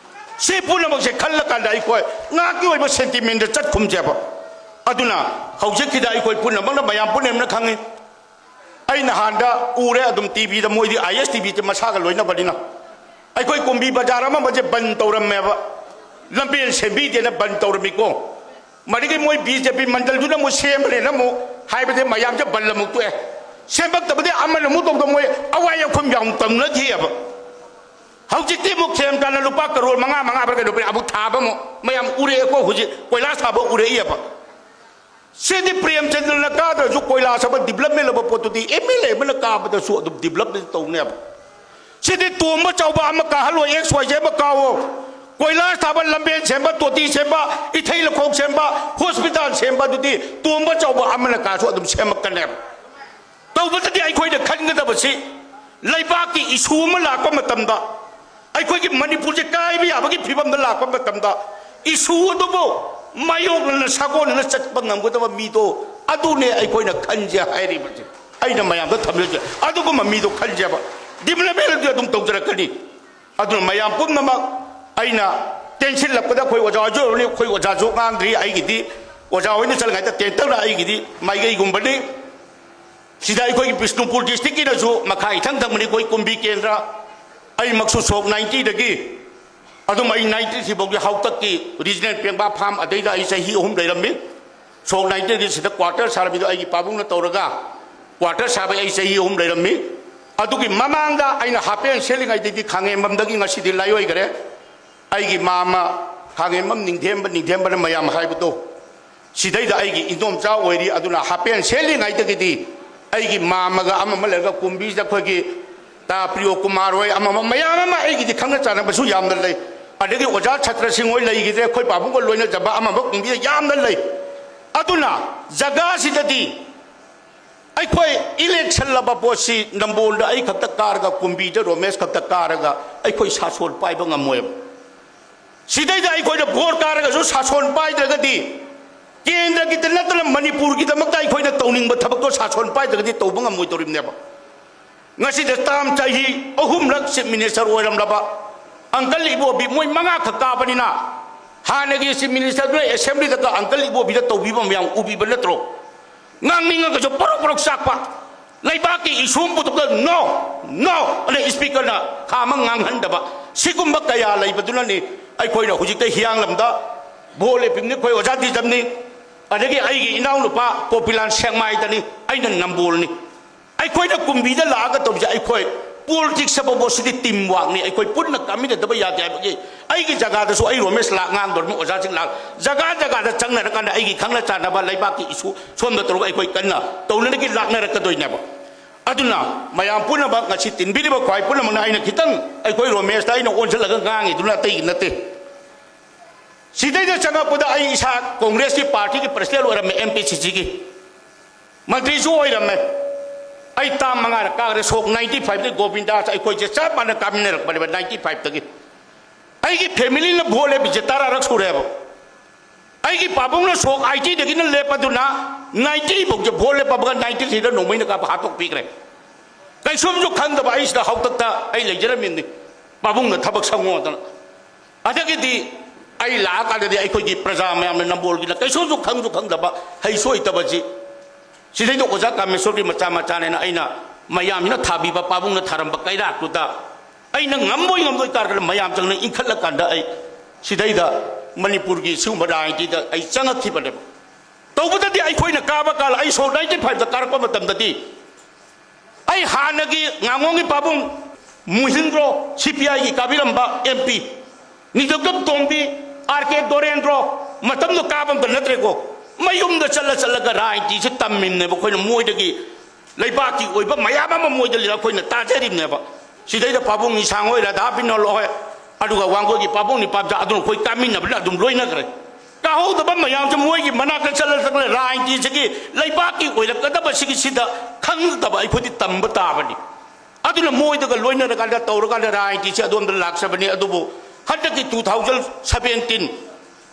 ꯁꯤ ꯄꯨꯝꯅꯃꯛꯁꯦ ꯈꯜꯂꯀꯥꯟꯗ ꯑꯩꯈꯣꯏ ꯉꯥꯏꯍꯥꯛꯀꯤ ꯑꯣꯏꯕ sentimentꯗ ꯆꯠꯈꯨꯝꯁꯦꯕ꯫ ꯑꯗꯨꯅ ꯍꯧꯖꯤꯛꯀꯤꯗ ꯑꯩꯈꯣꯏ ꯄꯨꯝꯅꯃꯛꯅ, ꯃꯌꯥꯝ ꯄꯨꯝꯅꯃꯛꯅ ꯈꯪꯉꯤ꯫ ꯑꯩ ꯅꯍꯥꯟꯗ ꯎꯔꯦ ꯑꯗꯨꯝ ꯇꯤꯚꯤꯗ, ꯃꯣꯏꯗꯤ ꯑꯥꯏ ꯑꯦꯁ ꯇꯤꯚꯤꯁꯦ ꯃꯁꯥꯒ ꯂꯣꯏꯅꯕꯅꯤꯅ꯫ ꯑꯩꯈꯣꯏ ꯀꯨꯝꯕꯤ ꯕꯖꯥꯔ ꯑꯃ ꯑꯃꯁꯦ ꯕꯟ ꯇꯧꯔꯝꯃꯦꯕ, ꯂꯝꯕꯦꯟ ꯁꯦꯝꯕꯤꯗꯦꯅ ꯕꯟ ꯇꯧꯔꯝꯃꯤꯀꯣ꯫ ꯃꯗꯒꯤ ꯃꯣꯏ ꯕꯤ ꯖꯦ ꯄꯤ ꯃꯟꯗꯜꯗꯨꯅ ꯑꯃꯨꯛ ꯁꯦꯝꯕꯅꯦꯅ ꯑꯃꯨꯛ ꯍꯥꯏꯕꯗꯤ ꯃꯌꯥꯝꯁꯦ ꯕꯟ ꯑꯃꯨꯛ ꯇꯣꯛꯑꯦ꯫ ꯁꯦꯝꯃꯛꯇꯕꯗꯤ ꯑꯃꯅ ꯑꯃꯨꯛ ꯇꯧꯗ, ꯃꯣꯏ ꯑꯋꯥꯏ ꯑꯈꯨꯝ ꯌꯥꯝ ꯇꯧꯅꯈꯤꯑꯕ꯫ ꯍꯧꯖꯤꯛꯇꯤ ꯑꯃꯨꯛ ꯈꯦꯝꯇꯥꯅ ꯂꯨꯄꯥ ꯀꯔꯣꯔ ꯃꯉꯥ, ꯃꯉꯥ ꯕ꯭ꯔꯥ ꯀꯩꯅꯣ ꯄꯤꯔꯦ, ꯑꯃꯨꯛ ꯊꯥꯕ ꯑꯃꯨꯛ ꯃꯌꯥꯝ ꯎꯔꯛꯑꯦꯀꯣ꯫ ꯍꯧꯖꯤꯛ ꯀꯣꯏꯂꯥꯁ ꯊꯥꯕ ꯎꯔꯛꯏꯑꯕ꯫ ꯁꯤꯗꯤ ꯄ꯭ꯔꯦꯝꯆꯟꯗ꯭ꯔꯅ ꯀꯥꯗ꯭ꯔꯁꯨ ꯀꯣꯏꯂꯥꯁ ꯑꯃ ꯗꯤꯕꯂꯞꯃꯦꯟ ꯑꯣꯏꯕ ꯄꯣꯠꯇꯨꯗꯤ ꯑꯦꯝ ꯑꯦꯜ ꯑꯦ ꯑꯃꯅ ꯀꯥꯕꯗꯁꯨ ꯑꯗꯨꯝ ꯗꯤꯕꯂꯞꯃꯦꯟ ꯇꯧꯅꯦꯕ꯫ ꯁꯤꯗꯤ ꯇꯣꯝꯕ ꯆꯥꯎꯕ ꯑꯃ ꯀꯥꯍꯜꯂꯣ, ꯑꯦꯛꯁ ꯋꯥꯏ ꯖꯦ ꯑꯃ ꯀꯥꯋꯣ꯫ ꯀꯣꯏꯂꯥꯁ ꯊꯥꯕ, ꯂꯝꯕꯦꯟ ꯁꯦꯝꯕ, ꯇꯣꯇꯤ ꯁꯦꯝꯕ, ꯏꯊꯩ ꯂꯧꯈꯣꯡ ꯁꯦꯝꯕ, ꯍꯣꯁꯄꯤꯇꯥꯜ ꯁꯦꯝꯕ, ꯑꯗꯨꯗꯤ ꯇꯣꯝꯕ ꯆꯥꯎꯕ ꯑꯃꯅ ꯀꯥꯁꯨ ꯑꯗꯨꯝ ꯁꯦꯝꯃꯛꯀꯅꯦꯕ꯫ ꯇꯧꯕꯗꯗꯤ ꯑꯩꯈꯣꯏꯅ ꯈꯟꯒꯗꯕꯁꯤ, ꯂꯩꯕꯥꯛꯀꯤ ꯏꯁꯨ ꯑꯃ ꯂꯥꯛꯄ ꯃꯇꯝꯗ, ꯑꯩꯈꯣꯏꯒꯤ ꯃꯅꯤꯄꯨꯔꯁꯦ ꯀꯥꯏꯕ ꯌꯥꯕꯒꯤ ꯐꯤꯕꯝꯗ ꯂꯥꯛꯄ ꯃꯇꯝꯗ, ꯏꯁꯨ ꯑꯗꯨꯕꯨ ꯃꯥꯌꯣꯛꯅꯅ ꯁꯥꯒꯣꯟꯅꯅ ꯆꯠꯄ ꯉꯝꯒꯗꯕ ꯃꯤꯗꯣ, ꯑꯗꯨꯅꯦ ꯑꯩꯈꯣꯏꯅ ꯈꯟꯁꯦ ꯍꯥꯏꯔꯤꯕꯁꯦ꯫ ꯑꯩꯅ ꯃꯌꯥꯝꯗ ꯊꯝꯖꯔꯤꯁꯦ, ꯑꯗꯨꯒꯨꯝꯕ ꯃꯤꯗꯣ ꯈꯟꯁꯦꯕ꯫ ꯗꯤꯕꯂꯞꯃꯦꯟꯗꯤ ꯑꯗꯨꯝ ꯇꯧꯖꯔꯛꯀꯅꯤ꯫ ꯑꯗꯨꯅ ꯃꯌꯥꯝ ꯄꯨꯝꯅꯃꯛ, ꯑꯩꯅ ꯇꯦꯟꯁꯤꯜꯂꯛꯄꯗ ꯑꯩꯈꯣꯏ ꯑꯣꯖꯥ ꯍꯣꯏꯁꯨ ꯑꯣꯏꯔꯅꯤ, ꯑꯩꯈꯣꯏ ꯑꯣꯖꯥꯁꯨ ꯉꯥꯡꯗ꯭ꯔꯤ꯫ ꯑꯩꯒꯤꯗꯤ ꯑꯣꯖꯥ ꯍꯣꯏꯅ ꯆꯠꯂꯤꯉꯩꯗ ꯇꯦꯟꯇꯛꯅ ꯑꯩꯒꯤꯗꯤ ꯃꯥꯏꯀꯩꯒꯨꯝꯕꯅꯤ꯫ ꯁꯤꯗ ꯑꯩꯈꯣꯏꯒꯤ ꯕꯤꯁꯅꯨꯄꯨꯔ ꯗꯤꯁꯇ꯭ꯔꯤꯛꯀꯤꯅꯁꯨ ꯃꯈꯥ ꯏꯊꯪ ꯊꯪꯕꯅꯤ ꯑꯩꯈꯣꯏ ꯀꯨꯝꯕꯤ ꯀꯦꯟꯗ꯭ꯔ꯫ ꯑꯩꯃꯛꯁꯨ ꯁꯣꯛ ꯅꯥꯏꯟꯇꯤꯗꯒꯤ, ꯑꯗꯨꯝ ꯑꯩ ꯅꯥꯏꯟꯇꯤ ꯊ꯭ꯔꯤ ꯐꯥꯎꯒꯤ ꯍꯥꯎꯇꯛꯀꯤ ꯔꯤꯖꯅꯦꯜ ꯄꯦꯡꯕꯥ ꯐꯥꯝ, ꯑꯗꯩꯗ ꯑꯩ ꯆꯍꯤ ꯑꯍꯨꯝ ꯂꯩꯔꯝꯃꯤ꯫ ꯁꯣꯛ ꯅꯥꯏꯟꯇꯤꯗꯒꯤ ꯁꯤꯗ ꯀ꯭ꯋꯥꯇꯔ ꯁꯥꯔꯝꯃꯤꯗꯣ ꯑꯩꯒꯤ ꯄꯥꯕꯨꯡꯅ ꯇꯧꯔꯒ ꯀ꯭ꯋꯥꯇꯔ ꯁꯥꯕ ꯑꯩ ꯆꯍꯤ ꯑꯍꯨꯝ ꯂꯩꯔꯝꯃꯤ꯫ ꯑꯗꯨꯒꯤ ꯃꯃꯥꯡꯗ ꯑꯩꯅ ꯍꯥꯄꯦꯟ ꯁꯦꯠꯂꯤꯉꯩꯗꯒꯤ ꯈꯥꯉꯦꯝꯕꯝꯗꯒꯤ ꯉꯁꯤꯗꯤ ꯂꯥꯏꯑꯣꯏꯈ꯭ꯔꯦ꯫ ꯑꯩꯒꯤ ꯃꯥꯃ ꯈꯥꯉꯦꯝꯕꯝ ꯅꯤꯡꯊꯦꯝꯕ, ꯅꯤꯡꯊꯦꯝꯕꯅ ꯃꯌꯥꯝ ꯍꯥꯏꯕꯗꯣ, ꯁꯤꯗꯩꯗ ꯑꯩꯒꯤ ꯏꯟꯗꯣꯝꯆꯥ ꯑꯣꯏꯔꯤ꯫ ꯑꯗꯨꯅ ꯍꯥꯄꯦꯟ ꯁꯦꯠꯂꯤꯉꯩꯗꯒꯤꯗꯤ ꯑꯩꯒꯤ ꯃꯥꯃꯒ ꯑꯃ ꯑꯃ ꯂꯩꯔꯒ ꯀꯨꯝꯕꯤꯁꯤꯗ ꯑꯩꯈꯣꯏꯒꯤ ꯇꯥ ꯄ꯭ꯔꯤꯌꯣ ꯀꯨꯃꯥꯔ ꯍꯣꯏ, ꯑꯃ ꯑꯃ ꯃꯌꯥꯝ ꯑꯃ ꯑꯩꯒꯤꯗꯤ ꯈꯪꯅ ꯆꯥꯟꯅꯕꯁꯨ ꯌꯥꯝꯅ ꯂꯩ꯫ ꯑꯗꯒꯤ ꯑꯣꯖꯥ ꯁꯥꯇ꯭ꯔꯁꯤꯡ ꯍꯣꯏ ꯂꯩꯈꯤꯗ꯭ꯔꯦ, ꯑꯩꯈꯣꯏ ꯄꯥꯕꯨꯡꯒ ꯂꯣꯏꯅꯖꯕ ꯑꯃ ꯑꯃ ꯀꯨꯝꯕꯤꯗ ꯌꯥꯝꯅ ꯂꯩ꯫ ꯑꯗꯨꯅ ꯖꯒꯥꯁꯤꯗꯗꯤ ꯑꯩꯈꯣꯏ ꯏꯂꯦꯛꯁꯜꯂꯕ ꯄꯣꯠꯁꯤ ꯅꯝꯕꯣꯜꯗ ꯑꯩ ꯈꯛꯇ ꯀꯥꯔꯒ, ꯀꯨꯝꯕꯤꯗ ꯔꯣꯃꯦꯁ ꯈꯛꯇ ꯀꯥꯔꯒ ꯑꯩꯈꯣꯏ ꯁꯥꯁꯣꯟ ꯄꯥꯏꯕ ꯉꯝꯃꯣꯏꯕ꯫ ꯁꯤꯗꯩꯗ ꯑꯩꯈꯣꯏꯅ ꯚꯣꯠ ꯀꯥꯔꯒꯁꯨ ꯁꯥꯁꯣꯟ ꯄꯥꯏꯗ꯭ꯔꯒꯗꯤ, ꯀꯦꯟꯗ꯭ꯔꯒꯤꯗ ꯅꯠꯇꯅ ꯃꯅꯤꯄꯨꯔꯒꯤꯗꯃꯛꯇ ꯑꯩꯈꯣꯏꯅ ꯇꯧꯅꯤꯡꯕ ꯊꯕꯛꯇꯣ ꯁꯥꯁꯣꯟ ꯄꯥꯏꯗ꯭ꯔꯒꯗꯤ ꯇꯧꯕ ꯉꯝꯃꯣꯏꯗꯧꯔꯤꯕꯅꯦꯕ꯫ ꯉꯁꯤꯗ ꯇꯥꯝ ꯆꯍꯤ ꯑꯍꯨꯝꯂꯛ ꯆꯤꯐ ꯃꯤꯅꯤꯁꯇꯔ ꯑꯣꯏꯔꯝꯂꯕ ꯑꯪꯀꯜ ꯏꯕꯣꯕꯤ, ꯃꯣꯏ ꯃꯉꯥꯈꯛ ꯀꯥꯕꯅꯤꯅ, ꯍꯥꯟꯅꯒꯤ ꯆꯤꯐ ꯃꯤꯅꯤꯁꯇꯔꯗꯨꯅ ꯑꯦꯁꯦꯝꯕ꯭ꯂꯤꯗꯒ ꯑꯪꯀꯜ ꯏꯕꯣꯕꯤꯗ ꯇꯧꯕꯤꯕ ꯃꯌꯥꯝ ꯎꯕꯤꯕ ꯅꯠꯇ꯭ꯔꯣ? ꯉꯥꯡꯅꯤꯡꯉꯒꯁꯨ ꯄꯣꯔꯣꯛ ꯄꯣꯔꯣꯛ ꯆꯥꯛꯄ, ꯂꯩꯕꯥꯛꯀꯤ ꯏꯁꯨ ꯑꯃ ꯄꯨꯊꯣꯛꯄꯗ "ꯅꯣ, ꯅꯣ" ꯑꯅ ꯏꯁꯄꯤꯀꯔꯅ ꯈꯥꯝꯃ ꯉꯥꯡꯍꯟꯗꯕ, ꯁꯤꯒꯨꯝꯕ ꯀꯌꯥ ꯂꯩꯕꯗꯨꯅꯅꯤ ꯑꯩꯈꯣꯏꯅ ꯍꯧꯖꯤꯛꯇ ꯍꯤꯌꯥꯡꯂꯝꯗ ꯚꯣꯠ ꯂꯦꯞꯄꯤꯕꯅꯤ ꯑꯩꯈꯣꯏ ꯑꯣꯖꯥ ꯗꯤꯖꯝꯅꯤ, ꯑꯗꯒꯤ ꯑꯩꯒꯤ ꯏꯅꯥꯎꯅꯨꯄꯥ ꯄꯣꯄꯤꯂꯥꯟ ꯁꯦꯛꯃꯥꯏꯗꯅꯤ, ꯑꯩꯅ ꯅꯝꯕꯣꯜꯅꯤ꯫ ꯑꯩꯈꯣꯏꯅ ꯀꯨꯝꯕꯤꯗ ꯂꯥꯛꯑꯒ ꯇꯧꯕꯁꯦ ꯑꯩꯈꯣꯏ ꯄꯣꯂꯤꯇꯤꯛꯁ ꯍꯥꯏꯕ ꯄꯣꯠꯁꯤꯗꯤ ꯇꯤꯝ ꯋꯥꯛꯅꯤ, ꯑꯩꯈꯣꯏ ꯄꯨꯟꯅ ꯀꯥꯃꯤꯟꯅꯗꯕ ꯌꯥꯗꯦ ꯍꯥꯏꯕꯒꯤ ꯑꯩꯒꯤ ꯖꯒꯥꯗꯁꯨ ꯑꯩ ꯔꯣꯃꯦꯁ ꯂꯥꯛ ꯉꯥꯡꯗꯧꯔꯤꯕ ꯑꯣꯖꯥꯁꯤꯡ ꯂꯥꯛ ꯖꯒꯥ ꯖꯒꯥꯗ ꯆꯪꯅꯔꯀꯥꯟꯗ ꯑꯩꯒꯤ ꯈꯪꯅ ꯆꯥꯟꯅꯕ ꯂꯩꯕꯥꯛꯀꯤ ꯏꯁꯨ ꯁꯣꯝꯗ ꯇꯧꯔꯒ ꯑꯩꯈꯣꯏ ꯀꯟꯅ ꯇꯧꯅꯅꯒꯤ ꯂꯥꯛꯅꯔꯛꯀꯗꯣꯏꯅꯦꯕ꯫ ꯑꯗꯨꯅ ꯃꯌꯥꯝ ꯄꯨꯝꯅꯃꯛ ꯉꯁꯤ ꯇꯤꯟꯕꯤꯔꯤꯕ ꯈ꯭ꯋꯥꯏ ꯄꯨꯝꯅꯃꯛꯅ ꯑꯩꯅ ꯈꯤꯇꯪ ꯑꯩꯈꯣꯏ ꯔꯣꯃꯦꯁꯇ ꯑꯩꯅ ꯑꯣꯟꯁꯤꯜꯂꯒ ꯉꯥꯡꯉꯤꯗꯨꯅ ꯑꯇꯩꯒꯤ ꯅꯠꯇꯦ꯫ ꯁꯤꯗꯩꯗ ꯆꯪꯉꯛꯄꯗ ꯑꯩ ꯏꯁꯥ ꯀꯣꯡꯒ꯭ꯔꯦꯁꯀꯤ ꯄꯥꯔꯇꯤꯒꯤ ꯄ꯭ꯔꯁꯤꯗꯦꯟ ꯑꯣꯏꯔꯝꯃꯦ ꯑꯦꯝ ꯄꯤ ꯁꯤ ꯁꯤꯒꯤ꯫ ꯃꯟꯇ꯭ꯔꯤꯁꯨ ꯑꯣꯏꯔꯝꯃꯦ꯫ ꯑꯩ ꯇꯥꯝ ꯃꯉꯥꯔꯛ ꯀꯥꯈ꯭ꯔꯦ, ꯁꯣꯛ ꯅꯥꯏꯟꯇꯤ ꯐꯥꯏꯚꯇꯒꯤ ꯒꯣꯕꯤꯟꯗꯥꯁ ꯑꯩꯈꯣꯏꯁꯦ ꯆꯞ ꯃꯥꯟꯅ ꯀꯥꯃꯤꯟꯅꯔꯛꯄꯅꯦꯕ ꯅꯥꯏꯟꯇꯤ ꯐꯥꯏꯚꯇꯒꯤ꯫ ꯑꯩꯒꯤ ꯐꯦꯃꯤꯂꯤꯅ ꯚꯣꯠ ꯂꯦꯞꯄꯤꯁꯦ ꯇꯔꯥꯔꯛ ꯁꯨꯔꯦꯕ꯫ ꯑꯩꯒꯤ ꯄꯥꯕꯨꯡꯅ ꯁꯣꯛ ꯑꯥꯏꯇꯤꯗꯒꯤꯅ ꯂꯦꯞꯄꯗꯨꯅ ꯅꯥꯏꯟꯇꯤ ꯐꯥꯎꯁꯦ ꯚꯣꯠ ꯂꯦꯞꯄꯕꯒ ꯅꯥꯏꯟꯇꯤ ꯊ꯭ꯔꯤꯗ ꯅꯣꯡꯃꯩꯅ ꯀꯥꯞꯄ ꯍꯥꯠꯇꯣꯛꯄꯤꯈ꯭ꯔꯦ꯫ ꯀꯩꯁꯨꯝꯁꯨ ꯈꯪꯗꯕ ꯑꯩꯁꯤꯗ ꯍꯥꯛꯇꯛꯇ ꯑꯩ ꯂꯩꯖꯔꯝꯃꯤꯅꯤ, ꯄꯥꯕꯨꯡꯅ ꯊꯕꯛ ꯁꯪꯉꯣꯗꯅ꯫ ꯑꯗꯒꯤꯗꯤ ꯑꯩ ꯂꯥꯛꯑꯀꯥꯟꯗꯗꯤ ꯑꯩꯈꯣꯏꯒꯤ ꯄ꯭ꯔꯖꯥ ꯃꯌꯥꯝꯅ ꯅꯝꯕꯣꯜꯒꯤꯅ ꯀꯩꯁꯨꯝꯁꯨ ꯈꯪꯁꯨ ꯈꯪꯗꯕ ꯍꯩꯁꯨ ꯍꯩꯇꯕꯁꯤ ꯁꯤꯗꯩꯗ ꯑꯣꯖꯥ ꯀꯥꯃꯦꯁꯣꯔꯒꯤ ꯃꯆꯥ ꯃꯆꯥꯅꯦꯅ ꯑꯩꯅ ꯃꯌꯥꯝꯁꯤꯅ ꯊꯥꯕꯤꯕ ꯄꯥꯕꯨꯡꯅ ꯊꯥꯔꯝꯕ ꯀꯩꯔꯥꯛꯇꯨꯗ ꯑꯩꯅ ꯉꯝꯕꯣꯏ ꯉꯝꯗꯣꯏ ꯀꯥꯔꯒꯅ ꯃꯌꯥꯝ ꯆꯪꯅ ꯏꯟꯈꯠꯂꯀꯥꯟꯗ ꯑꯩ ꯁꯤꯗꯩꯗ ꯃꯅꯤꯄꯨꯔꯒꯤ ꯁꯤꯒꯨꯝꯕ ꯔꯥꯖꯅꯤꯇꯤꯗ ꯑꯩ ꯆꯪꯉꯛꯈꯤꯕꯅꯦꯕ꯫ ꯇꯧꯕꯗꯗꯤ ꯑꯩꯈꯣꯏꯅ ꯀꯥꯕ ꯀꯥꯟꯗ ꯑꯩ ꯁꯣꯛ ꯅꯥꯏꯟꯇꯤ ꯐꯥꯏꯚꯇ ꯀꯥꯔꯛꯄ ꯃꯇꯝꯗꯗꯤ ꯑꯩ ꯍꯥꯟꯅꯒꯤ ꯉꯥꯉꯣꯝꯒꯤ ꯄꯥꯕꯨꯡ ꯃꯨꯍꯤꯟꯗ꯭ꯔꯣ ꯁꯤ ꯄꯤ ꯑꯥꯏꯒꯤ ꯀꯥꯕꯤꯔꯝꯕ ꯑꯦꯝ ꯄꯤ, ꯅꯤꯡꯊꯧꯖꯝ ꯇꯣꯝꯕꯤ, ꯑꯥꯔ ꯀꯦ ꯗꯣꯔꯦꯟꯗ꯭ꯔꯣ, ꯃꯇꯝꯗꯣ ꯀꯥꯕ ꯑꯝꯇ ꯅꯠꯇ꯭ꯔꯦꯀꯣ, ꯃꯌꯨꯝꯗ ꯆꯠꯂ ꯆꯠꯂꯒ ꯔꯥꯖꯅꯤꯇꯤꯁꯦ ꯇꯝꯃꯤꯕꯅꯦꯕ ꯑꯩꯈꯣꯏꯅ ꯃꯣꯏꯗꯒꯤ꯫ ꯂꯩꯕꯥꯛꯀꯤ ꯑꯣꯏꯕ ꯃꯌꯥꯝ ꯑꯃ ꯃꯣꯏꯗ ꯂꯩꯔ ꯑꯩꯈꯣꯏꯅ ꯇꯥꯖꯔꯤꯕꯅꯦꯕ꯫ ꯁꯤꯗꯩꯗ ꯄꯥꯕꯨꯡ ꯏꯁꯥꯡ ꯍꯣꯏ, ꯔꯥꯙꯥ ꯕꯤꯅꯣꯜ ꯍꯣꯏ, ꯑꯗꯨꯒ ꯋꯥꯡꯒꯣꯏꯒꯤ ꯄꯥꯕꯨꯡ ꯅꯤꯄꯥꯝꯆꯥ ꯑꯗꯨꯅ ꯑꯩꯈꯣꯏ ꯀꯥꯃꯤꯟꯅꯕꯅ ꯑꯗꯨꯝ ꯂꯣꯏꯅꯈ꯭ꯔꯦ꯫ ꯀꯥꯍꯧꯗꯕ ꯃꯌꯥꯝꯁꯦ ꯃꯣꯏꯒꯤ ꯃꯅꯥꯛꯇ ꯆꯠꯂ ꯆꯠꯂ ꯔꯥꯖꯅꯤꯇꯤꯁꯤꯒꯤ ꯂꯩꯕꯥꯛꯀꯤ ꯑꯣꯏꯔꯛꯀꯗꯕꯁꯤꯒꯤ ꯁꯤꯗ ꯈꯪꯗꯕ ꯑꯩꯈꯣꯏꯗꯤ ꯇꯝꯕ ꯇꯥꯕꯅꯤ꯫ ꯑꯗꯨꯅ ꯃꯣꯏꯗꯒ ꯂꯣꯏꯅꯔꯀꯥꯟꯗ ꯇꯧꯔꯀꯥꯟꯗ ꯔꯥꯖꯅꯤꯇꯤꯁꯦ ꯑꯗꯣꯝꯗ ꯂꯥꯛꯆꯕꯅꯤ꯫ ꯑꯗꯨꯕꯨ ꯍꯟꯗꯛꯀꯤ ꯇꯨ ꯊꯥꯎꯖꯟ ꯁꯕꯦꯟꯇꯤꯟ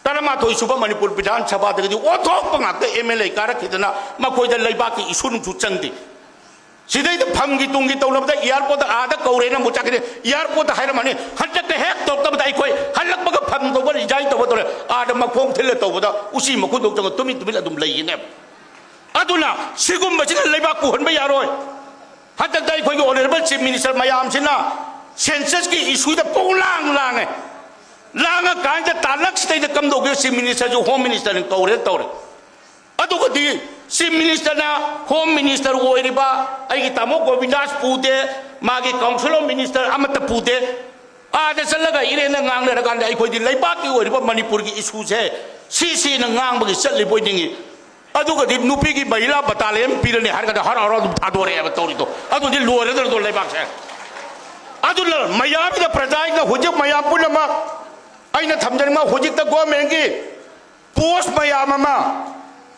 ꯇꯔꯥꯃꯥꯊꯣꯏ ꯁꯨꯕ ꯃꯅꯤꯄꯨꯔ ꯕꯤꯙꯥꯟ ꯁꯚꯥꯗꯒꯤꯗꯤ ꯑꯣꯟꯊꯣꯛꯄ ꯉꯥꯛꯇ ꯑꯦꯝ ꯑꯦꯜ ꯑꯦ ꯀꯥꯔꯛꯈꯤꯗꯅ ꯃꯈꯣꯏꯗ ꯂꯩꯕꯥꯛꯀꯤ ꯏꯁꯨ ꯅꯨꯡꯁꯨ ꯆꯪꯗꯦ꯫ ꯁꯤꯗꯩꯗ ꯐꯝꯒꯤ ꯇꯨꯡꯒꯤ ꯇꯧꯅꯕꯗ ꯏꯌꯥꯔꯄꯣꯔꯠꯇ ꯑꯥꯗ ꯀꯧꯔꯦꯅ ꯑꯃꯨꯛ ꯆꯠꯈꯤꯅꯤ꯫ ꯏꯌꯥꯔꯄꯣꯔꯠꯇ ꯍꯥꯏꯔꯝꯃꯅꯤ, ꯍꯟꯗꯛꯇ ꯍꯦꯛ ꯇꯧꯔꯛꯇꯕꯗ ꯑꯩꯈꯣꯏ ꯍꯜꯂꯛꯄꯒ ꯐꯝ ꯇꯧꯕ, ꯔꯤꯖꯥꯏꯟ ꯇꯧꯕ ꯇꯧꯔꯦ꯫ ꯑꯥꯗ ꯃꯈꯣꯡ ꯊꯤꯜꯂ ꯇꯧꯕꯗ ꯎꯆꯤ ꯃꯈꯨꯟꯗꯣꯛꯇꯒ ꯇꯨꯃꯤꯟ ꯇꯨꯃꯤꯟ ꯑꯗꯨꯝ ꯂꯩꯒꯅꯦꯕ꯫ ꯑꯗꯨꯅ ꯁꯤꯒꯨꯝꯕꯁꯤꯅ ꯂꯩꯕꯥꯛ ꯄꯨꯍꯟꯕ ꯌꯥꯔꯣꯏ꯫ ꯍꯟꯗꯛꯇ ꯑꯩꯈꯣꯏꯒꯤ ꯑꯣꯅꯔꯦꯕꯜ ꯆꯤꯐ ꯃꯤꯅꯤꯁꯇꯔ ꯃꯌꯥꯝꯁꯤꯅ ꯁꯦꯟꯁꯁꯀꯤ ꯏꯁꯨꯗ ꯄꯣꯡꯂꯥꯡ ꯂꯥꯡꯉꯦ꯫ ꯂꯥꯡꯉꯀꯥꯟꯗ ꯇꯥꯂꯛꯁꯤꯗꯩꯗ ꯀꯝꯗꯧꯒꯦ? ꯆꯤꯐ ꯃꯤꯅꯤꯁꯇꯔꯁꯨ ꯍꯣꯝ ꯃꯤꯅꯤꯁꯇꯔꯅ ꯀꯧꯔꯦ ꯇꯧꯔꯦ꯫ ꯑꯗꯨꯒꯗꯤ ꯆꯤꯐ ꯃꯤꯅꯤꯁꯇꯔꯅ, ꯍꯣꯝ ꯃꯤꯅꯤꯁꯇꯔ ꯑꯣꯏꯔꯤꯕ ꯑꯩꯒꯤ ꯇꯥꯃꯣ ꯒꯣꯕꯤꯟꯗꯥꯁ ꯄꯨꯗꯦ, ꯃꯥꯒꯤ ꯀꯥꯎꯟꯁꯤꯜ ꯑꯣꯐ ꯃꯤꯅꯤꯁꯇꯔ ꯑꯃꯠꯇ ꯄꯨꯗꯦ꯫ ꯑꯥꯗ ꯆꯠꯂꯒ ꯏꯔꯦꯟꯅ ꯉꯥꯡꯅꯔꯀꯥꯟꯗ ꯑꯩꯈꯣꯏꯗꯤ ꯂꯩꯕꯥꯛꯀꯤ ꯑꯣꯏꯔꯤꯕ ꯃꯅꯤꯄꯨꯔꯒꯤ ꯏꯁꯨꯁꯦ ꯁꯤ ꯁꯤꯅ ꯉꯥꯡꯕꯒꯤ ꯆꯠꯂꯤꯕꯣꯏ ꯅꯤꯡꯉꯤ꯫ ꯑꯗꯨꯒꯗꯤ ꯅꯨꯄꯤꯒꯤ ꯃꯍꯤꯂꯥ ꯕꯇꯥꯂꯤꯌꯟ ꯄꯤꯔꯅꯤ ꯍꯥꯏꯔꯒꯗꯤ ꯍꯔꯥꯎ ꯍꯔꯥꯎ ꯑꯗꯨꯝ ꯊꯥꯗꯣꯔꯛꯑꯦꯕ ꯇꯧꯔꯤꯗꯣ꯫ ꯑꯗꯨꯗꯤ ꯂꯣꯏꯔꯗ꯭ꯔꯗꯣ ꯂꯩꯕꯥꯛꯁꯦ꯫ ꯑꯗꯨꯅ ꯃꯌꯥꯝꯁꯤꯗ, ꯄ꯭ꯔꯖꯥꯁꯤꯡꯅ ꯍꯧꯖꯤꯛ ꯃꯌꯥꯝ ꯄꯨꯝꯅꯃꯛ ꯑꯩꯅ ꯊꯝꯖꯅꯤꯡꯕ ꯍꯧꯖꯤꯛꯇ ꯒꯣꯔꯃꯦꯟꯒꯤ ꯄꯣꯁ ꯃꯌꯥꯝ ꯑꯃ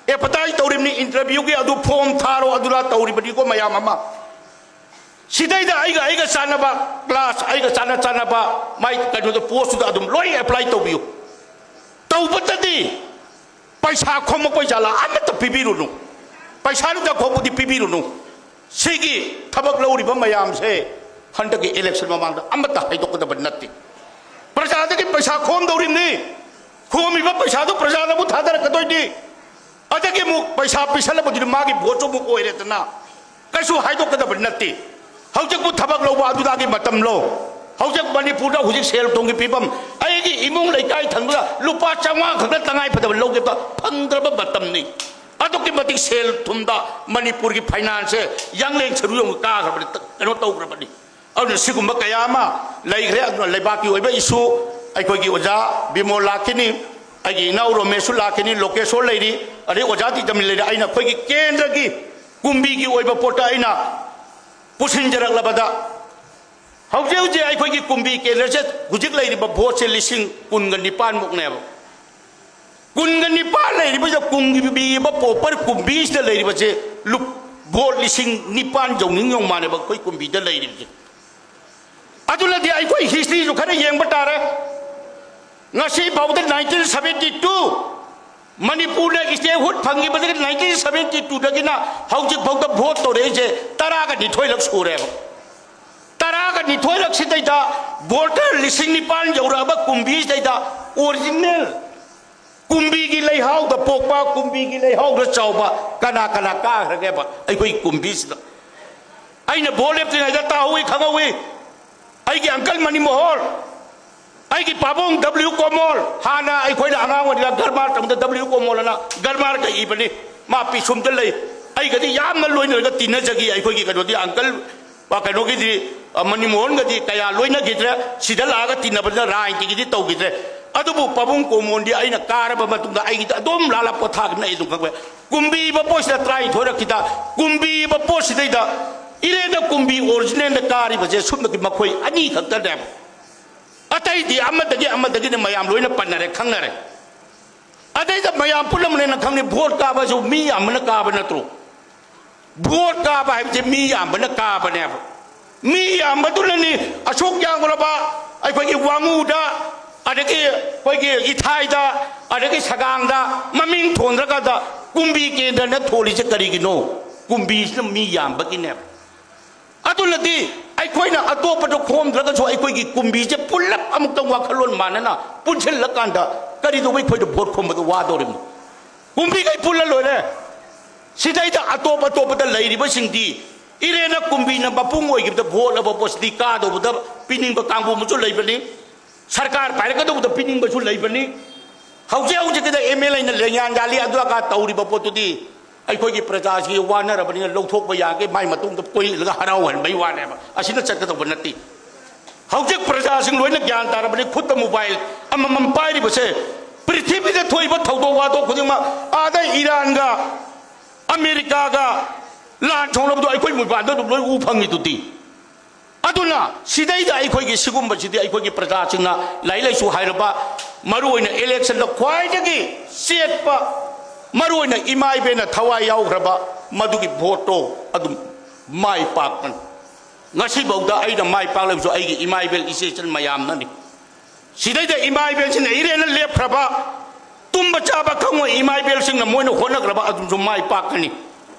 ꯑꯦꯗꯚꯔꯇꯥꯏꯁ ꯇꯧꯔꯤꯕꯅꯤ, ꯏꯟꯇꯔꯚ꯭ꯌꯨꯒꯤ ꯑꯗꯨ ꯐꯣꯝ ꯊꯥꯔꯣ ꯑꯗꯨꯅ ꯇꯧꯔꯤꯕꯅꯤꯀꯣ ꯃꯌꯥꯝ ꯑꯃ꯫ ꯁꯤꯗꯩꯗ ꯑꯩꯒ ꯑꯩꯒ ꯆꯥꯟꯅꯕ ꯀ꯭ꯂꯥꯁ, ꯑꯩꯒ ꯆꯥꯟꯅ ꯆꯥꯟꯅꯕ ꯃꯥꯏ ꯀꯩꯅꯣꯗ ꯄꯣꯁꯇꯨꯗ ꯑꯗꯨꯝ ꯂꯣꯏ ꯑꯦꯄ꯭ꯂꯥꯏ ꯇꯧꯕꯤꯌꯨ꯫ ꯇꯧꯕꯇꯗꯤ ꯄꯩꯁꯥ ꯈꯣꯝꯃꯛꯄꯩ ꯖꯥꯂꯥ ꯑꯃꯠꯇ ꯄꯤꯕꯤꯔꯨꯅꯨ꯫ ꯄꯩꯁꯥ ꯅꯨꯡꯁꯥ ꯈꯣꯝꯕꯗꯤ ꯄꯤꯕꯤꯔꯨꯅꯨ꯫ ꯁꯤꯒꯤ ꯊꯕꯛ ꯂꯧꯔꯤꯕ ꯃꯌꯥꯝꯁꯦ ꯍꯟꯗꯛꯀꯤ ꯏꯂꯦꯛꯁꯟ ꯃꯃꯥꯡꯗ ꯑꯃꯠꯇ ꯍꯥꯏꯗꯣꯛꯀꯗꯕ ꯅꯠꯇꯦ꯫ ꯄ꯭ꯔꯖꯥꯗꯒꯤ ꯄꯩꯁꯥ ꯈꯣꯝꯗꯧꯔꯤꯕꯅꯤ꯫ ꯈꯣꯝꯃꯤꯕ ꯄꯩꯁꯥꯗꯨ ꯄ꯭ꯔꯖꯥꯅ ꯑꯃꯨꯛ ꯊꯥꯗꯔꯛꯀꯗꯣꯏꯅꯤ꯫ ꯑꯗꯒꯤ ꯑꯃꯨꯛ ꯄꯩꯁꯥ ꯄꯤꯁꯜꯂꯕꯗꯨꯅ ꯃꯥꯒꯤ ꯚꯣꯠꯁꯨ ꯑꯃꯨꯛ ꯑꯣꯏꯔꯦꯗꯅ꯫ ꯀꯩꯁꯨ ꯍꯥꯏꯗꯣꯛꯀꯗꯕ ꯅꯠꯇꯦ꯫ ꯍꯧꯖꯤꯛꯄꯨ ꯊꯕꯛ ꯂꯧꯕ ꯑꯗꯨꯗꯒꯤ ꯃꯇꯝꯂꯣ? ꯍꯧꯖꯤꯛ ꯃꯅꯤꯄꯨꯔꯗ ꯍꯧꯖꯤꯛ ꯁꯦꯜ ꯊꯨꯝꯒꯤ ꯐꯤꯕꯝ, ꯑꯩꯒꯤ ꯏꯃꯨꯡ ꯂꯩꯀꯥꯏ ꯊꯪꯕꯗ ꯂꯨꯄꯥ ꯆꯥꯝꯃꯉꯥ ꯈꯛꯇ ꯇꯉꯥꯏ ꯐꯗꯕ ꯂꯧꯒꯦꯕ ꯐꯪꯗ꯭ꯔꯕ ꯃꯇꯝꯅꯤ꯫ ꯑꯗꯨꯛꯀꯤ ꯃꯇꯤꯛ ꯁꯦꯜ ꯊꯨꯝꯗ ꯃꯅꯤꯄꯨꯔꯒꯤ ꯐꯥꯏꯅꯥꯟꯁꯁꯦ ꯌꯥꯡꯂꯦꯟ ꯁꯔꯨ ꯌꯧꯅ ꯀꯥꯈ꯭ꯔꯕꯅꯤ, ꯀꯩꯅꯣ ꯇꯧꯈ꯭ꯔꯕꯅꯤ꯫ ꯑꯗꯨꯅ ꯁꯤꯒꯨꯝꯕ ꯀꯌꯥ ꯑꯃ ꯂꯩꯈ꯭ꯔꯦ꯫ ꯑꯗꯨꯅ ꯂꯩꯕꯥꯛꯀꯤ ꯑꯣꯏꯕ ꯏꯁꯨ ꯑꯩꯈꯣꯏꯒꯤ ꯑꯣꯖꯥ ꯕꯤꯃꯣꯜ ꯂꯥꯛꯈꯤꯅꯤ, ꯑꯩꯒꯤ ꯏꯅꯥꯎ ꯔꯣꯃꯦꯁꯁꯨ ꯂꯥꯛꯈꯤꯅꯤ, ꯂꯣꯀꯦꯁꯣꯔ ꯂꯩꯔꯤ, ꯑꯗꯩ ꯑꯣꯖꯥ ꯇꯤꯇꯝ ꯂꯩꯔꯤ꯫ ꯑꯩꯅ ꯑꯩꯈꯣꯏꯒꯤ ꯀꯦꯟꯗ꯭ꯔꯒꯤ ꯀꯨꯝꯕꯤꯒꯤ ꯑꯣꯏꯕ ꯄꯣꯠꯇ ꯑꯩꯅ ꯄꯨꯁꯤꯟꯖꯔꯛꯂꯕꯗ, ꯍꯧꯖꯤꯛ ꯍꯧꯖꯤꯛ ꯑꯩꯈꯣꯏꯒꯤ ꯀꯨꯝꯕꯤ ꯀꯦꯟꯗ꯭ꯔꯁꯦ ꯍꯧꯖꯤꯛ ꯂꯩꯔꯤꯕ ꯚꯣꯠꯁꯦ ꯂꯤꯁꯤꯡ ꯀꯨꯟꯒ ꯅꯤꯄꯥꯟꯃꯨꯛꯅꯦꯕ꯫ ꯀꯨꯟꯒ ꯅꯤꯄꯥꯟ ꯂꯩꯔꯤꯕꯁꯤꯗ ꯀꯨꯝꯕꯤꯕ ꯄꯣꯄꯔ ꯀꯨꯝꯕꯤꯁꯤꯗ ꯂꯩꯔꯤꯕꯁꯦ ꯂꯨꯞ-, ꯚꯣꯠ ꯂꯤꯁꯤꯡ ꯅꯤꯄꯥꯟ ꯌꯧꯅꯤꯡ ꯌꯧ ꯃꯥꯜꯂꯦꯕ ꯑꯩꯈꯣꯏ ꯀꯨꯝꯕꯤꯗ ꯂꯩꯔꯤꯕꯁꯦ꯫ ꯑꯗꯨꯅꯗꯤ ꯑꯩꯈꯣꯏ ꯍꯤꯁꯇ꯭ꯔꯤꯁꯨ ꯈꯔ ꯌꯦꯡꯕ ꯇꯥꯔꯦ꯫ ꯉꯁꯤ ꯐꯥꯎꯗ nineteen seventy two ꯃꯅꯤꯄꯨꯔꯗ statehood ꯐꯪꯈꯤꯕꯗꯒꯤ nineteen seventy two ꯗꯒꯤꯅ ꯍꯧꯖꯤꯛ ꯐꯥꯎꯗ vote ꯇꯧꯔꯛꯏꯁꯦ ꯇꯔꯥꯒ ꯅꯤꯊꯣꯏꯔꯛ ꯁꯨꯔꯦꯕ꯫ ꯇꯔꯥꯒ ꯅꯤꯊꯣꯏꯔꯛꯁꯤꯗꯩꯗ voter ꯂꯤꯁꯤꯡ ꯅꯤꯄꯥꯟ ꯌꯧꯔꯛꯑꯕ ꯀꯨꯝꯕꯤꯁꯤꯗꯩꯗ original ꯀꯨꯝꯕꯤꯒꯤ ꯂꯩꯍꯥꯎꯗ ꯄꯣꯛꯄ, ꯀꯨꯝꯕꯤꯒꯤ ꯂꯩꯍꯥꯎꯗ ꯆꯥꯎꯕ ꯀꯅꯥ ꯀꯅꯥ ꯀꯥꯈ꯭ꯔꯒꯦꯕ ꯑꯩꯈꯣꯏ ꯀꯨꯝꯕꯤꯁꯤꯗ? ꯑꯩꯅ vote ꯂꯦꯞꯇ꯭ꯔꯤꯉꯩꯗ ꯇꯥꯍꯧꯏ, ꯈꯪꯍꯧꯏ꯫ ꯑꯩꯒꯤ uncle ꯃꯅꯤꯃꯣꯍꯣꯟ, ꯑꯩꯒꯤ ꯄꯥꯕꯨꯡ W ꯀꯣꯃꯣꯜ, ꯍꯥꯟꯅ ꯑꯩꯈꯣꯏꯅ ꯑꯉꯥꯡ ꯑꯣꯏꯔꯤꯉꯩꯗ ꯒꯔꯃꯥꯔ ꯇꯝꯕꯗ W ꯀꯣꯃꯣꯜ ꯑꯅ ꯒꯔꯃꯥꯔꯒ ꯏꯕꯅꯤ꯫ ꯃꯥ ꯄꯤꯁꯨꯝꯗ ꯂꯩ꯫ ꯑꯩꯒꯗꯤ ꯌꯥꯝꯅ ꯂꯣꯏꯅꯔꯒ ꯇꯤꯟꯅꯖꯈꯤ꯫ ꯑꯩꯈꯣꯏꯒꯤ ꯀꯩꯅꯣꯗꯤ uncle, ꯑ, ꯀꯩꯅꯣꯒꯤꯗꯤ, ꯑ, ꯃꯅꯤꯃꯣꯍꯟꯒꯗꯤ ꯀꯌꯥ ꯂꯣꯏꯅꯈꯤꯗ꯭ꯔꯦ꯫ ꯁꯤꯗ ꯂꯥꯛꯑꯒ ꯇꯤꯟꯅꯕꯗ ꯔꯥꯖꯅꯤꯇꯤꯒꯤꯗꯤ ꯇꯧꯈꯤꯗ꯭ꯔꯦ꯫ ꯑꯗꯨꯕꯨ ꯄꯥꯕꯨꯡ ꯀꯣꯃꯣꯟꯗꯤ ꯑꯩꯅ ꯀꯥꯔꯕ ꯃꯇꯨꯡꯗ ꯑꯩꯒꯤꯗ ꯑꯗꯨꯝ ꯂꯥꯜꯂ ꯄꯣꯊꯥꯈꯤꯕꯅ ꯑꯩ ꯑꯗꯨꯝ ꯈꯪꯕ ꯌꯥꯏ꯫ ꯀꯨꯝꯕꯤꯕ ꯄꯣꯠꯁꯤꯗ ꯇꯔꯥꯅꯤꯊꯣꯏꯔꯛꯁꯤꯗ, ꯀꯨꯝꯕꯤꯕ ꯄꯣꯠꯁꯤꯗꯩꯗ ꯏꯔꯦꯟꯗ ꯀꯨꯝꯕꯤ originalꯗ ꯀꯥꯔꯤꯕꯁꯦ ꯁꯨꯞꯅꯒꯤ ꯃꯈꯣꯏ ꯑꯅꯤ ꯈꯛꯇꯅꯦꯕ꯫ ꯑꯇꯩꯗꯤ ꯑꯃꯗꯒꯤ ꯑꯃꯗꯒꯤꯅ ꯃꯌꯥꯝ ꯂꯣꯏꯅ ꯄꯟꯅꯔꯦ, ꯈꯪꯅꯔꯦ꯫ ꯑꯗꯩꯗ ꯃꯌꯥꯝ ꯄꯨꯝꯅꯃꯛꯅ ꯈꯪꯅꯩ, vote ꯀꯥꯕꯁꯨ ꯃꯤ ꯌꯥꯝꯕꯅ ꯀꯥꯕ ꯅꯠꯇ꯭ꯔꯣ? Vote ꯀꯥꯕ ꯍꯥꯏꯕꯁꯦ ꯃꯤ ꯌꯥꯝꯕꯅ ꯀꯥꯕꯅꯦꯕ꯫ ꯃꯤ ꯌꯥꯝꯕꯗꯨꯅꯅꯤ ꯑꯁꯨꯛ ꯌꯥꯝꯂꯕ ꯑꯩꯈꯣꯏꯒꯤ ꯋꯥꯉꯨꯗ, ꯑꯗꯒꯤ ꯑꯩꯈꯣꯏꯒꯤ ꯏꯊꯥꯏꯗ, ꯑꯗꯒꯤ ꯁꯒꯥꯡꯗ ꯃꯃꯤꯡ ꯊꯣꯟꯗ꯭ꯔꯀꯥꯟꯗ ꯀꯨꯝꯕꯤ ꯀꯦꯟꯗ꯭ꯔꯅ ꯊꯣꯜꯂꯤꯁꯦ ꯀꯔꯤꯒꯤꯅꯣ? ꯀꯨꯝꯕꯤꯁꯤꯅ ꯃꯤ ꯌꯥꯝꯕꯒꯤꯅꯦꯕ꯫ ꯑꯗꯨꯅꯗꯤ ꯑꯩꯈꯣꯏꯅ ꯑꯇꯣꯞꯄꯗ ꯈꯣꯝꯗ꯭ꯔꯒꯁꯨ ꯑꯩꯈꯣꯏꯒꯤ ꯀꯨꯝꯕꯤꯁꯦ ꯄꯨꯂꯞ ꯑꯃꯨꯛꯇꯪ ꯋꯥꯈꯜꯂꯣꯟ ꯃꯥꯟꯅꯅ ꯄꯨꯟꯁꯤꯜꯂꯀꯥꯟꯗ ꯀꯔꯤꯗꯧꯕ ꯑꯩꯈꯣꯏꯗ vote ꯈꯣꯝꯕꯗ ꯋꯥꯗꯧꯔꯤꯕꯅꯣ? ꯀꯨꯝꯕꯤꯈꯩ ꯄꯨꯜꯂ ꯂꯣꯏꯔꯦ꯫ ꯁꯤꯗꯩꯗ ꯑꯇꯣꯞ ꯑꯇꯣꯞꯄꯗ ꯂꯩꯔꯤꯕꯁꯤꯡꯗꯤ ꯏꯔꯦꯟꯅ ꯀꯨꯝꯕꯤꯅ ꯃꯄꯨꯡ ꯑꯣꯏꯈꯤꯕꯗ vote ꯂꯧꯕ ꯄꯣꯠꯁꯤꯗꯤ ꯀꯥꯗꯧꯕꯗ ꯄꯤꯅꯤꯡꯕ ꯀꯥꯡꯕꯨ ꯑꯃꯁꯨ ꯂꯩꯕꯅꯤ, ꯁꯔꯀꯥꯔ ꯄꯥꯏꯔꯛꯀꯗꯧꯕꯗ ꯄꯤꯅꯤꯡꯕꯁꯨ ꯂꯩꯕꯅꯤ꯫ ꯍꯧꯖꯤꯛ ꯍꯧꯖꯤꯛꯀꯤꯗ MLAꯅ ꯂꯦꯡꯌꯥꯟ ꯌꯥꯜꯂꯤ ꯑꯗꯨ ꯑꯗꯥ ꯇꯧꯔꯤꯕ ꯄꯣꯠꯇꯨꯗꯤ ꯑꯩꯈꯣꯏꯒꯤ ꯄ꯭ꯔꯖꯥꯁꯤ ꯋꯥꯅꯔꯕꯅꯤꯅ ꯂꯧꯊꯣꯛꯄ ꯌꯥꯒꯦ, ꯃꯥꯏ ꯃꯇꯨꯡꯗ ꯀꯣꯏ ꯏꯜꯂꯒ ꯍꯔꯥꯎꯍꯟꯕꯩ ꯋꯥꯅꯦꯕ꯫ ꯑꯁꯤꯅ ꯆꯠꯀꯗꯧꯕ ꯅꯠꯇꯦ꯫ ꯍꯧꯖꯤꯛ ꯄ꯭ꯔꯖꯥꯁꯤꯡ ꯂꯣꯏꯅ ꯒ꯭ꯌꯥꯟ ꯇꯥꯔꯕꯅꯤ꯫ ꯈꯨꯠꯇ mobile ꯑꯃꯃꯝ ꯄꯥꯏꯔꯤꯕꯁꯦ, ꯄ꯭ꯔꯤꯊꯤꯕꯤꯗ ꯊꯣꯛꯏꯕ ꯊꯧꯗꯣꯛ ꯋꯥꯊꯣꯛ ꯈꯨꯗꯤꯡꯃꯛ, ꯑꯥꯗ ꯏꯔꯥꯟꯒ ꯑꯃꯦꯔꯤꯀꯥꯒ ꯂꯥꯟ ꯁꯣꯛꯅꯕꯗꯣ ꯑꯩꯈꯣꯏ ꯃꯄꯥꯟꯗ ꯑꯗꯨꯝ ꯂꯣꯏ ꯎ ꯐꯪꯉꯤꯗꯨꯗꯤ꯫ ꯑꯗꯨꯅ ꯁꯤꯗꯩꯗ ꯑꯩꯈꯣꯏꯒꯤ ꯁꯤꯒꯨꯝꯕꯁꯤꯗꯤ ꯑꯩꯈꯣꯏꯒꯤ ꯄ꯭ꯔꯖꯥꯁꯤꯡꯅ, ꯂꯥꯏꯔꯤꯛ ꯂꯥꯏꯁꯨ ꯍꯩꯔꯕ, ꯃꯔꯨꯑꯣꯏꯅ electionꯗ ꯈ꯭ꯋꯥꯏꯗꯒꯤ ꯆꯦꯠꯄ, ꯃꯔꯨꯑꯣꯏꯅ ꯏꯃꯥ ꯏꯕꯦꯟꯅ ꯊꯋꯥꯏ ꯌꯥꯎꯈ꯭ꯔꯕ ꯃꯗꯨꯒꯤ voteꯇꯣ ꯑꯗꯨꯝ ꯃꯥꯏ ꯄꯥꯛꯄꯅꯤ꯫ ꯉꯁꯤꯐꯥꯎꯗ ꯑꯩꯅ ꯃꯥꯏ ꯄꯥꯛꯂꯕꯁꯨ ꯑꯩꯒꯤ ꯏꯃꯥ ꯏꯕꯦꯜ ꯏꯆꯦ ꯏꯆꯟ ꯃꯌꯥꯝꯅꯅꯤ꯫ ꯁꯤꯗꯩꯗ ꯏꯃꯥ ꯏꯕꯦꯜꯁꯤꯡꯅ ꯏꯔꯦꯟꯅ ꯂꯦꯞꯈ꯭ꯔꯕ ꯇꯨꯝꯕ ꯆꯥꯕ ꯈꯪꯉꯣꯏ ꯏꯃꯥ ꯏꯕꯦꯜꯁꯤꯡꯅ ꯃꯣꯏꯅ ꯍꯣꯠꯅꯈ꯭ꯔꯕ ꯑꯗꯨꯝꯁꯨ ꯃꯥꯏ ꯄꯥꯛꯀꯅꯤ꯫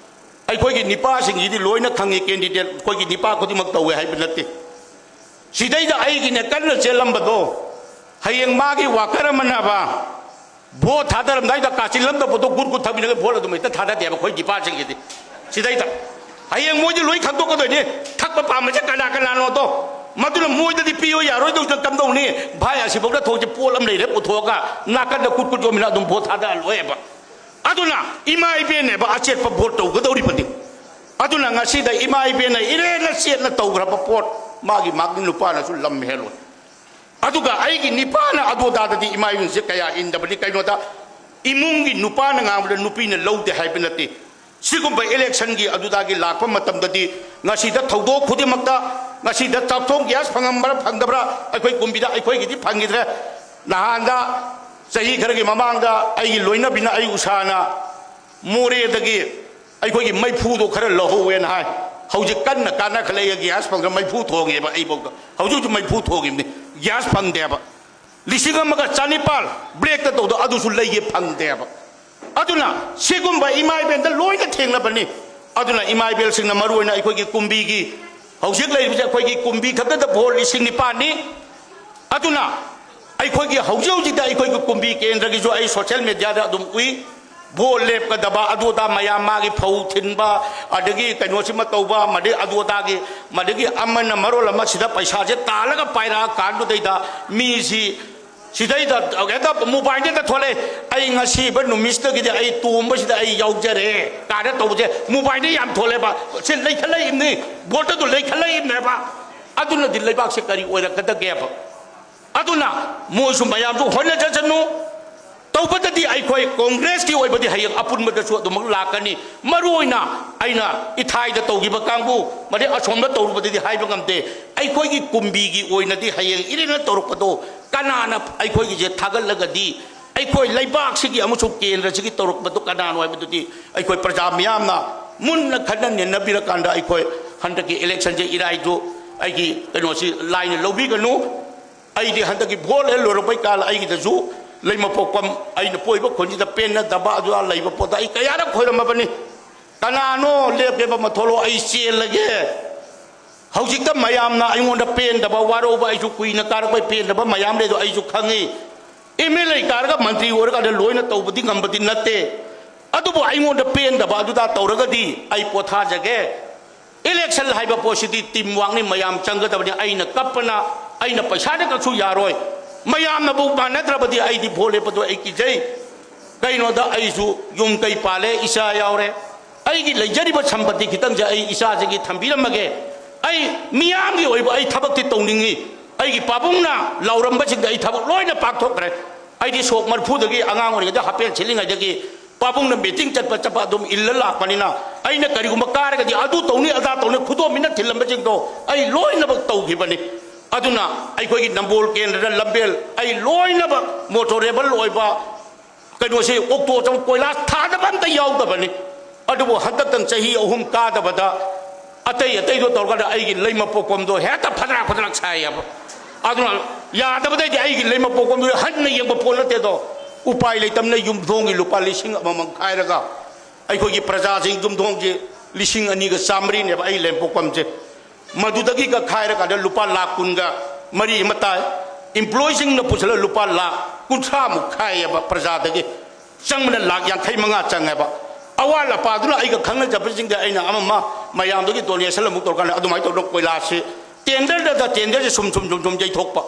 ꯑꯩꯈꯣꯏꯒꯤ ꯅꯤꯄꯥꯁꯤꯡꯁꯤꯗꯤ ꯂꯣꯏꯅ ꯈꯪꯉꯤ, ꯀꯦꯟꯗꯤꯗꯦꯠ ꯑꯩꯈꯣꯏꯒꯤ ꯅꯤꯄꯥ ꯈꯨꯗꯤꯡꯃꯛ ꯇꯧꯋꯦ ꯍꯥꯏꯕ ꯅꯠꯇꯦ꯫ ꯁꯤꯗꯩꯗ ꯑꯩꯒꯤꯅꯦ ꯀꯟꯅ ꯆꯦꯜꯂꯝꯕꯗꯣ, ꯍꯌꯦꯡ ꯃꯥꯒꯤ ꯋꯥꯀꯔ ꯑꯃꯅꯕ ꯚꯣꯠ ꯊꯥꯗꯔꯝꯗꯥꯏꯗ ꯀꯥꯆꯤꯜ ꯑꯃꯗ ꯄꯣꯠꯇꯣ ꯒꯨꯠ ꯒꯨꯠ ꯊꯛꯃꯤꯟꯅꯒ ꯚꯣꯠ ꯑꯗꯨꯝ ꯍꯦꯛꯇ ꯊꯥꯗꯗꯦꯕ ꯑꯩꯈꯣꯏ ꯅꯤꯄꯥꯁꯤꯡꯒꯤꯗꯤ꯫ ꯁꯤꯗꯩꯗ ꯍꯌꯦꯡ ꯃꯣꯏꯗꯤ ꯂꯣꯏ ꯈꯪꯗꯣꯛꯀꯗꯣꯏꯅꯤ, ꯊꯛꯄ ꯄꯥꯝꯕꯁꯦ ꯀꯅꯥ ꯀꯅꯥꯅꯣꯗꯣ꯫ ꯃꯗꯨꯅ ꯃꯣꯏꯗꯗꯤ ꯄꯤꯌꯨ ꯌꯥꯔꯣꯏꯗꯧꯁꯨ ꯀꯝꯗꯧꯅꯤ? ꯚꯥꯏ, ꯑꯁꯤꯐꯥꯎꯗ ꯊꯣꯛꯁꯦ ꯄꯣꯠ ꯑꯃ ꯂꯩꯔꯦ ꯄꯨꯊꯣꯛꯑꯒ ꯅꯥꯀꯟꯗ ꯀꯨꯠ ꯀꯨꯠ ꯌꯣꯝꯃꯤꯅ ꯑꯗꯨꯝ ꯚꯣꯠ ꯊꯥꯗꯍꯜꯂꯣꯏꯕ꯫ ꯑꯗꯨꯅ ꯏꯃꯥ ꯏꯕꯦꯟꯅꯦꯕ ꯑꯆꯦꯠꯄ ꯚꯣꯠ ꯇꯧꯒꯗꯧꯔꯤꯕꯗꯤ꯫ ꯑꯗꯨꯅ ꯉꯁꯤꯗ ꯏꯃꯥ ꯏꯕꯦꯟꯅ ꯏꯔꯦꯟꯅ ꯆꯦꯠꯅ ꯇꯧꯈ꯭ꯔꯕ ꯄꯣꯠ, ꯃꯥꯒꯤ ꯃꯥꯒꯤ ꯅꯨꯄꯥꯅꯁꯨ ꯂꯝ ꯍꯦꯜꯂꯣꯏ꯫ ꯑꯗꯨꯒ ꯑꯩꯒꯤ ꯅꯤꯄꯥꯅ ꯑꯗꯨ ꯑꯗꯥꯗꯗꯤ ꯏꯃꯥ ꯏꯕꯦꯟꯁꯦ ꯀꯌꯥ ꯏꯟꯗꯕꯅꯤ꯫ ꯀꯩꯅꯣꯗ ꯏꯃꯨꯡꯒꯤ ꯅꯨꯄꯥꯅ ꯉꯥꯡꯕꯗ ꯅꯨꯄꯤꯅ ꯂꯧꯗꯦ ꯍꯥꯏꯕ ꯅꯠꯇꯦ꯫ ꯁꯤꯒꯨꯝꯕ ꯏꯂꯦꯛꯁꯟꯒꯤ ꯑꯗꯨꯗꯒꯤ ꯂꯥꯛꯄ ꯃꯇꯝꯗꯗꯤ ꯉꯁꯤꯗ ꯊꯧꯗꯣꯛ ꯈꯨꯗꯤꯡꯃꯛꯇ, ꯉꯁꯤꯗ ꯆꯥꯛꯊꯣꯡ ꯒ꯭ꯌꯥꯁ ꯐꯪꯉꯝꯕ꯭ꯔꯥ ꯐꯪꯗꯕ꯭ꯔꯥ, ꯑꯩꯈꯣꯏ ꯀꯨꯝꯕꯤꯗ ꯑꯩꯈꯣꯏꯒꯤꯗꯤ ꯐꯪꯈꯤꯗ꯭ꯔꯦ꯫ ꯅꯍꯥꯟꯗ, ꯆꯍꯤ ꯈꯔꯒꯤ ꯃꯃꯥꯡꯗ ꯑꯩꯒꯤ ꯂꯣꯏꯅꯕꯤꯅ ꯑꯩ ꯎꯁꯥꯅ ꯃꯣꯔꯦꯗꯒꯤ ꯑꯩꯈꯣꯏꯒꯤ ꯃꯩꯐꯨꯗꯣ ꯈꯔ ꯂꯧꯍꯧꯋꯦꯅ ꯍꯥꯏ꯫ ꯍꯧꯖꯤꯛ ꯀꯟꯅ ꯀꯥꯟꯅꯈꯠꯂꯛꯑꯦ, ꯒ꯭ꯌꯥꯁ ꯐꯪꯗ꯭ꯔ ꯃꯩꯐꯨ ꯊꯣꯡꯉꯦꯕ ꯑꯩꯐꯧꯗ꯫ ꯍꯧꯖꯤꯛ ꯍꯧꯖꯤꯛ ꯃꯩꯐꯨ ꯊꯣꯡꯉꯤꯕꯅꯤ, ꯒ꯭ꯌꯥꯁ ꯐꯪꯗꯦꯕ꯫ ꯂꯤꯁꯤꯡ ꯑꯃꯒ ꯆꯅꯤꯄꯥꯜ ꯕ꯭ꯂꯦꯛꯇ ꯇꯧꯗꯣ ꯑꯗꯨꯁꯨ ꯂꯩꯒꯦ ꯐꯪꯗꯦꯕ꯫ ꯑꯗꯨꯅ ꯁꯤꯒꯨꯝꯕ ꯏꯃꯥ ꯏꯕꯦꯟꯗ ꯂꯣꯏꯅ ꯊꯦꯡꯅꯕꯅꯤ꯫ ꯑꯗꯨꯅ ꯏꯃꯥ ꯏꯕꯦꯜꯁꯤꯡꯅ ꯃꯔꯨꯑꯣꯏꯅ ꯑꯩꯈꯣꯏꯒꯤ ꯀꯨꯝꯕꯤꯒꯤ, ꯍꯧꯖꯤꯛ ꯂꯩꯔꯤꯕꯁꯦ ꯑꯩꯈꯣꯏꯒꯤ ꯀꯨꯝꯕꯤ ꯈꯛꯇꯗ ꯚꯣꯠ ꯂꯤꯁꯤꯡ ꯅꯤꯄꯥꯟꯅꯤ꯫ ꯑꯗꯨꯅ ꯑꯩꯈꯣꯏꯒꯤ ꯍꯧꯖꯤꯛ ꯍꯧꯖꯤꯛꯇ ꯑꯩꯈꯣꯏꯒꯤ ꯀꯨꯝꯕꯤ ꯀꯦꯟꯗ꯭ꯔꯒꯤꯁꯨ ꯑꯩ ꯁꯣꯁꯦꯜ ꯃꯦꯗꯤꯌꯥꯗ ꯑꯗꯨꯝ ꯎꯏ꯫ ꯚꯣꯠ ꯂꯦꯞꯀꯗꯕ ꯑꯗꯨ ꯑꯗꯥ ꯃꯌꯥꯝ ꯃꯥꯒꯤ ꯐꯧ ꯊꯤꯟꯕ, ꯑꯗꯒꯤ ꯀꯩꯅꯣꯁꯤꯃ ꯇꯧꯕ, ꯃꯗꯩ ꯑꯗꯨ ꯑꯗꯥꯒꯤ, ꯃꯗꯒꯤ ꯑꯃꯅ ꯃꯔꯣꯜ ꯑꯃ ꯁꯤꯗ ꯄꯩꯁꯥꯁꯦ ꯇꯥꯜꯂꯒ ꯄꯥꯏꯔꯛꯑ ꯀꯥꯟꯗꯨꯗꯩꯗ ꯃꯤꯁꯤ ꯁꯤꯗꯩꯗ ꯍꯦꯛꯇ ꯃꯣꯕꯥꯏꯜꯗ ꯍꯦꯛꯇ ꯊꯣꯛꯂꯛꯑꯦ꯫ "ꯑꯩ ꯉꯁꯤꯕ ꯅꯨꯃꯤꯠꯁꯤꯗꯒꯤꯗꯤ ꯑꯩ ꯇꯣꯝꯕꯁꯤꯗ ꯑꯩ ꯌꯥꯎꯖꯔꯦ" ꯀꯥꯏꯅ ꯇꯧꯕꯁꯦ ꯃꯣꯕꯥꯏꯜꯗ ꯌꯥꯝ ꯊꯣꯛꯂꯛꯑꯦꯕ꯫ ꯁꯤ ꯂꯩꯈꯠꯂꯛꯏꯕꯅꯤ, ꯚꯣꯠꯇꯗꯨ ꯂꯩꯈꯠꯂꯛꯏꯕꯅꯦꯕ꯫ ꯑꯗꯨꯅꯗꯤ ꯂꯩꯕꯥꯛꯁꯦ ꯀꯔꯤ ꯑꯣꯏꯔꯛꯀꯗꯒꯦꯕ? ꯑꯗꯨꯅ ꯃꯣꯏꯁꯨ ꯃꯌꯥꯝꯁꯨ ꯍꯣꯠꯅꯖꯁꯅꯨ꯫ ꯇꯧꯕꯗꯗꯤ ꯑꯩꯈꯣꯏ ꯀꯣꯡꯒ꯭ꯔꯦꯁꯀꯤ ꯑꯣꯏꯕꯗꯤ ꯍꯌꯦꯡ ꯑꯄꯨꯟꯕꯗꯁꯨ ꯑꯗꯨꯃꯛ ꯂꯥꯛꯀꯅꯤ꯫ ꯃꯔꯨ ꯑꯣꯏꯅ ꯑꯩꯅ ꯏꯊꯥꯏꯗ ꯇꯧꯈꯤꯕ ꯀꯥꯡꯕꯨ, ꯃꯗꯩ ꯑꯁꯣꯝꯗ ꯇꯧꯔꯨꯕꯗꯗꯤ ꯍꯥꯏꯕ ꯉꯝꯗꯦ꯫ ꯑꯩꯈꯣꯏꯒꯤ ꯀꯨꯝꯕꯤꯒꯤ ꯑꯣꯏꯅꯗꯤ ꯍꯌꯦꯡ ꯏꯔꯦꯟꯅ ꯇꯧꯔꯛꯄꯗꯣ ꯀꯅꯥꯅ ꯑꯩꯈꯣꯏꯒꯤꯁꯦ ꯊꯥꯒꯠꯂꯒꯗꯤ ꯑꯩꯈꯣꯏ ꯂꯩꯕꯥꯛꯁꯤꯒꯤ ꯑꯃꯁꯨꯡ ꯀꯦꯟꯗ꯭ꯔꯁꯤꯒꯤ ꯇꯧꯔꯛꯄꯗꯣ ꯀꯅꯥꯅꯣ ꯍꯥꯏꯕꯗꯨꯗꯤ ꯑꯩꯈꯣꯏ ꯄ꯭ꯔꯖꯥ ꯃꯤꯌꯥꯝꯅ ꯃꯨꯟꯅ ꯈꯟꯅ ꯅꯩꯅꯕꯤꯔꯀꯥꯟꯗ ꯑꯩꯈꯣꯏ ꯍꯟꯗꯛꯀꯤ ꯏꯂꯦꯛꯁꯟꯁꯦ ꯏꯔꯥꯏꯗꯨ ꯑꯩꯒꯤ ꯀꯩꯅꯣꯁꯤ ꯂꯥꯏꯅ ꯂꯧꯕꯤꯒꯅꯨ꯫ ꯑꯩꯗꯤ ꯍꯟꯗꯛꯀꯤ ꯚꯣꯠ ꯍꯦꯛ ꯂꯣꯏꯔꯛꯄꯩ ꯀꯥꯟꯗ ꯑꯩꯒꯤꯗꯁꯨ ꯂꯩꯃꯄꯣꯛꯄꯝ, ꯑꯩꯅ ꯄꯣꯛꯏꯕ ꯈꯨꯟꯁꯤꯗ ꯄꯦꯟꯅꯗꯕ ꯑꯗꯨꯗ ꯂꯩꯕ ꯄꯣꯠꯇ ꯑꯩ ꯀꯌꯥꯔꯛ ꯈꯣꯏꯔꯝꯃꯕꯅꯤ꯫ "ꯀꯅꯥꯅꯣ ꯂꯦꯞꯀꯦꯕ? ꯃꯊꯣꯛꯂꯣ, ꯑꯩ ꯆꯦꯜꯂꯒꯦ꯫ ꯍꯧꯖꯤꯛꯇ ꯃꯌꯥꯝꯅ ꯑꯩꯉꯣꯟꯗ ꯄꯦꯟꯗꯕ, ꯋꯥꯔꯧꯕ, ꯑꯩꯁꯨ ꯀꯨꯏꯅ ꯀꯥꯔꯛꯄꯩ ꯄꯦꯟꯗꯕ ꯃꯌꯥꯝ ꯂꯩꯗꯣ ꯑꯩꯁꯨ ꯈꯪꯉꯤ꯫ ꯑꯦꯝ ꯑꯦꯜ ꯑꯦ ꯀꯥꯔꯒ ꯃꯟꯇ꯭ꯔꯤ ꯑꯣꯏꯔꯀꯥꯟꯗ ꯂꯣꯏꯅ ꯇꯧꯕꯗꯤ ꯉꯝꯕꯗꯤ ꯅꯠꯇꯦ꯫ ꯑꯗꯨꯕꯨ ꯑꯩꯉꯣꯟꯗ ꯄꯦꯟꯗꯕ ꯑꯗꯨꯗ ꯇꯧꯔꯒꯗꯤ ꯑꯩ ꯄꯣꯊꯥꯖꯒꯦ꯫ ꯏꯂꯦꯛꯁꯟ ꯍꯥꯏꯕ ꯄꯣꯠꯁꯤꯗꯤ ꯇꯤꯝ ꯋꯥꯛꯅꯤ, ꯃꯌꯥꯝ ꯆꯪꯒꯗꯕꯅꯤ꯫ ꯑꯩꯅ ꯀꯞꯄꯅ, ꯑꯩꯅ ꯄꯩꯁꯥꯗ ꯀꯩꯁꯨ ꯌꯥꯔꯣꯏ꯫ ꯃꯌꯥꯝꯅꯕꯨ ꯃꯥꯟꯅꯗ꯭ꯔꯕꯗꯤ ꯑꯩꯗꯤ ꯚꯣꯠ ꯂꯦꯞꯄꯗꯣ ꯑꯩ ꯀꯤꯖꯩ꯫ ꯀꯩꯅꯣꯗ ꯑꯩꯁꯨ ꯌꯨꯝ ꯀꯩ ꯄꯥꯜꯂꯦ, ꯏꯆꯥ ꯌꯥꯎꯔꯦ꯫ ꯑꯩꯒꯤ ꯂꯩꯖꯔꯤꯕ ꯁꯝꯄꯇꯤ ꯈꯤꯇꯪꯁꯦ ꯑꯩ ꯏꯆꯥꯁꯤꯒꯤ ꯊꯝꯕꯤꯔꯝꯃꯒꯦ꯫ ꯑꯩ ꯃꯤꯌꯥꯝꯒꯤ ꯑꯣꯏꯕ ꯑꯩ ꯊꯕꯛꯇꯤ ꯇꯧꯅꯤꯡꯉꯤ꯫ ꯑꯩꯒꯤ ꯄꯥꯕꯨꯡꯅ ꯂꯥꯎꯔꯝꯕꯁꯤꯡꯗ ꯑꯩ ꯊꯕꯛ ꯂꯣꯏꯅ ꯄꯥꯡꯊꯣꯛꯈ꯭ꯔꯦ꯫ ꯑꯩꯗꯤ ꯁꯣꯛ ꯃꯔꯐꯨꯗꯒꯤ ꯑꯉꯥꯡ ꯑꯣꯏꯔꯤꯉꯩꯗ ꯍꯥꯞꯄꯦꯟ ꯁꯦꯠꯂꯤꯉꯩꯗꯒꯤ ꯄꯥꯕꯨꯡꯅ ꯃꯤꯇꯤꯡ ꯆꯠꯄ ꯆꯠꯄ ꯑꯗꯨꯝ ꯏꯜꯂ ꯂꯥꯛꯄꯅꯤꯅ, ꯑꯩꯅ ꯀꯔꯤꯒꯨꯝꯕ ꯀꯥꯔꯒꯗꯤ ꯑꯗꯨ ꯇꯧꯅꯤ, ꯑꯗꯥ ꯇꯧꯅꯤ, ꯈꯨꯗꯣꯝꯕꯤꯅ ꯊꯤꯜꯂꯝꯕꯁꯤꯡꯗꯣ ꯑꯩ ꯂꯣꯏꯅꯃꯛ ꯇꯧꯈꯤꯕꯅꯤ꯫ ꯑꯗꯨꯅ ꯑꯩꯈꯣꯏꯒꯤ ꯅꯝꯕꯣꯜ ꯀꯦꯟꯗ꯭ꯔꯗ ꯂꯝꯕꯦꯜ ꯑꯩ ꯂꯣꯏꯅꯃꯛ ꯃꯣꯇꯣꯔꯦꯕꯜ ꯑꯣꯏꯕ ꯀꯩꯅꯣꯁꯦ, ꯑꯣꯛꯇꯣ ꯆꯪ ꯀꯣꯏꯂꯥꯁ ꯊꯥꯗꯕ ꯑꯝꯇ ꯌꯥꯎꯗꯕꯅꯤ꯫ ꯑꯗꯨꯕꯨ ꯍꯟꯗꯛꯇꯪ ꯆꯍꯤ ꯑꯍꯨꯝ ꯀꯥꯗꯕꯗ ꯑꯇꯩ ꯑꯇꯩꯗꯣ ꯇꯧꯔꯀꯥꯟꯗ ꯑꯩꯒꯤ ꯂꯩꯃ ꯄꯣꯛꯐꯝꯗꯣ ꯍꯦꯛꯇ ꯐꯗ꯭ꯔꯥꯛ ꯐꯗ꯭ꯔꯥꯛ ꯁꯥꯏꯌꯦꯕ꯫ ꯑꯗꯨꯅ ꯌꯥꯗꯕꯗꯩꯗꯤ ꯑꯩꯒꯤ ꯂꯩꯃ ꯄꯣꯛꯐꯝꯗꯨ ꯍꯟꯅ ꯌꯦꯡꯕ ꯄꯣꯠ ꯅꯠꯇꯦꯗꯣ꯫ ꯎꯄꯥꯏ ꯂꯩꯇꯝꯅ ꯌꯨꯝꯊꯣꯡꯒꯤ ꯂꯨꯄꯥ ꯂꯤꯁꯤꯡ ꯑꯃꯃꯝ ꯈꯥꯏꯔꯒ ꯑꯩꯈꯣꯏꯒꯤ ꯄ꯭ꯔꯖꯥꯁꯤꯡ ꯌꯨꯝꯊꯣꯡꯁꯦ ꯂꯤꯁꯤꯡ ꯑꯅꯤꯒ ꯆꯥꯃꯔꯤꯅꯦꯕ ꯑꯩ ꯂꯩꯃ ꯄꯣꯛꯐꯝꯁꯦ꯫ ꯃꯗꯨꯗꯒꯤ ꯀꯛꯈꯥꯏꯔꯀꯥꯟꯗ ꯂꯨꯄꯥ ꯂꯥꯈ ꯀꯨꯟꯒ ꯃꯔꯤ ꯑꯃ ꯇꯥꯏ꯫ ꯏꯝꯄ꯭ꯂꯣꯌꯤꯁꯤꯡꯅ ꯄꯨꯁꯤꯜꯂ ꯂꯨꯄꯥ ꯂꯥꯈ ꯀꯨꯟꯊ꯭ꯔꯥꯃꯨꯛ ꯈꯥꯏꯌꯦꯕ ꯄ꯭ꯔꯖꯥꯗꯒꯤ꯫ ꯆꯪꯕꯅ ꯂꯥꯈ ꯌꯥꯡꯈꯩ ꯃꯉꯥ ꯆꯪꯉꯦꯕ꯫ ꯑꯋꯥꯠ ꯑꯄꯥꯗꯨꯅ ꯑꯩꯒ ꯈꯪꯅꯖꯕꯁꯤꯡꯗ ꯑꯩꯅ ꯑꯃ ꯑꯃ ꯃꯌꯥꯝꯗꯒꯤ ꯗꯣꯅꯦꯁꯟ ꯑꯃꯨꯛ ꯇꯧꯔꯀꯥꯟꯗ ꯑꯗꯨꯃꯥꯏꯅ ꯇꯧꯗꯅ ꯀꯣꯏꯂꯥꯁꯁꯤ ꯇꯦꯟꯗꯔꯗ ꯇꯦꯟꯗꯔꯁꯦ ꯁꯨꯝ ꯁꯨꯝ ꯁꯨꯝ ꯁꯨꯝ ꯌꯩꯊꯣꯛꯄ꯫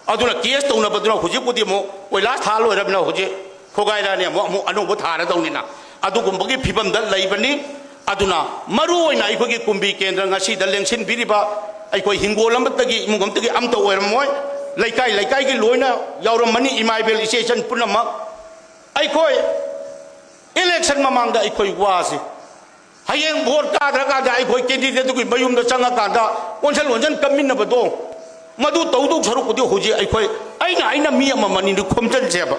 ꯑꯗꯨꯅ ꯀꯦꯁ ꯇꯧꯅꯕꯗꯨꯅ ꯍꯧꯖꯤꯛꯄꯨꯗꯤ ꯑꯃꯨꯛ ꯀꯣꯏꯂꯥꯁ ꯊꯥ ꯂꯣꯏꯔꯕꯅꯤꯅ ꯍꯧꯖꯤꯛ ꯈꯣꯒꯥꯏꯔꯛꯑꯅꯤ, ꯑꯃꯨꯛ ꯑꯃꯨꯛ ꯑꯅꯧꯕ ꯊꯥꯔꯗꯧꯅꯤꯅ꯫ ꯑꯗꯨꯒꯨꯝꯕꯒꯤ ꯐꯤꯕꯝꯗ ꯂꯩꯕꯅꯤ꯫ ꯑꯗꯨꯅ ꯃꯔꯨ ꯑꯣꯏꯅ ꯑꯩꯈꯣꯏꯒꯤ ꯀꯨꯝꯕꯤ ꯀꯦꯟꯗ꯭ꯔ ꯉꯁꯤꯗ ꯂꯦꯡꯁꯤꯟꯕꯤꯔꯤꯕ ꯑꯩꯈꯣꯏ ꯍꯤꯡꯒꯣꯜ ꯑꯃꯠꯇꯒꯤ ꯏꯃꯨꯡ ꯑꯃꯠꯇꯒꯤ ꯑꯝꯇ ꯑꯣꯏꯔꯝꯃꯣꯏ꯫ ꯂꯩꯀꯥꯏ ꯂꯩꯀꯥꯏꯒꯤ ꯂꯣꯏꯅ ꯌꯥꯎꯔꯝꯃꯅꯤ, ꯏꯃꯥ ꯏꯕꯦꯜ ꯏꯆꯦ ꯏꯆꯟ ꯄꯨꯝꯅꯃꯛ꯫ ꯑꯩꯈꯣꯏ ꯏꯂꯦꯛꯁꯟ ꯃꯃꯥꯡꯗ ꯑꯩꯈꯣꯏ ꯋꯥꯁꯤ ꯍꯌꯦꯡ ꯚꯣꯠ ꯀꯥꯗ꯭ꯔꯀꯥꯟꯗ ꯑꯩꯈꯣꯏ ꯀꯦꯟꯗꯤꯗꯦꯠꯇꯨꯒꯤ ꯃꯌꯨꯝꯗ ꯆꯪꯉꯀꯥꯟꯗ ꯑꯣꯟꯁꯟ ꯑꯣꯟꯁꯟ ꯀꯝꯃꯤꯟꯅꯕꯗꯣ, ꯃꯗꯨ ꯇꯧꯗꯧ ꯁꯔꯨꯛꯄꯨꯗꯤ ꯍꯧꯖꯤꯛ ꯑꯩꯈꯣꯏ ꯑꯩꯅ ꯑꯩꯅ ꯃꯤ ꯑꯃꯃꯅꯤꯗꯨ ꯈꯣꯝꯖꯤꯟꯁꯦꯕ꯫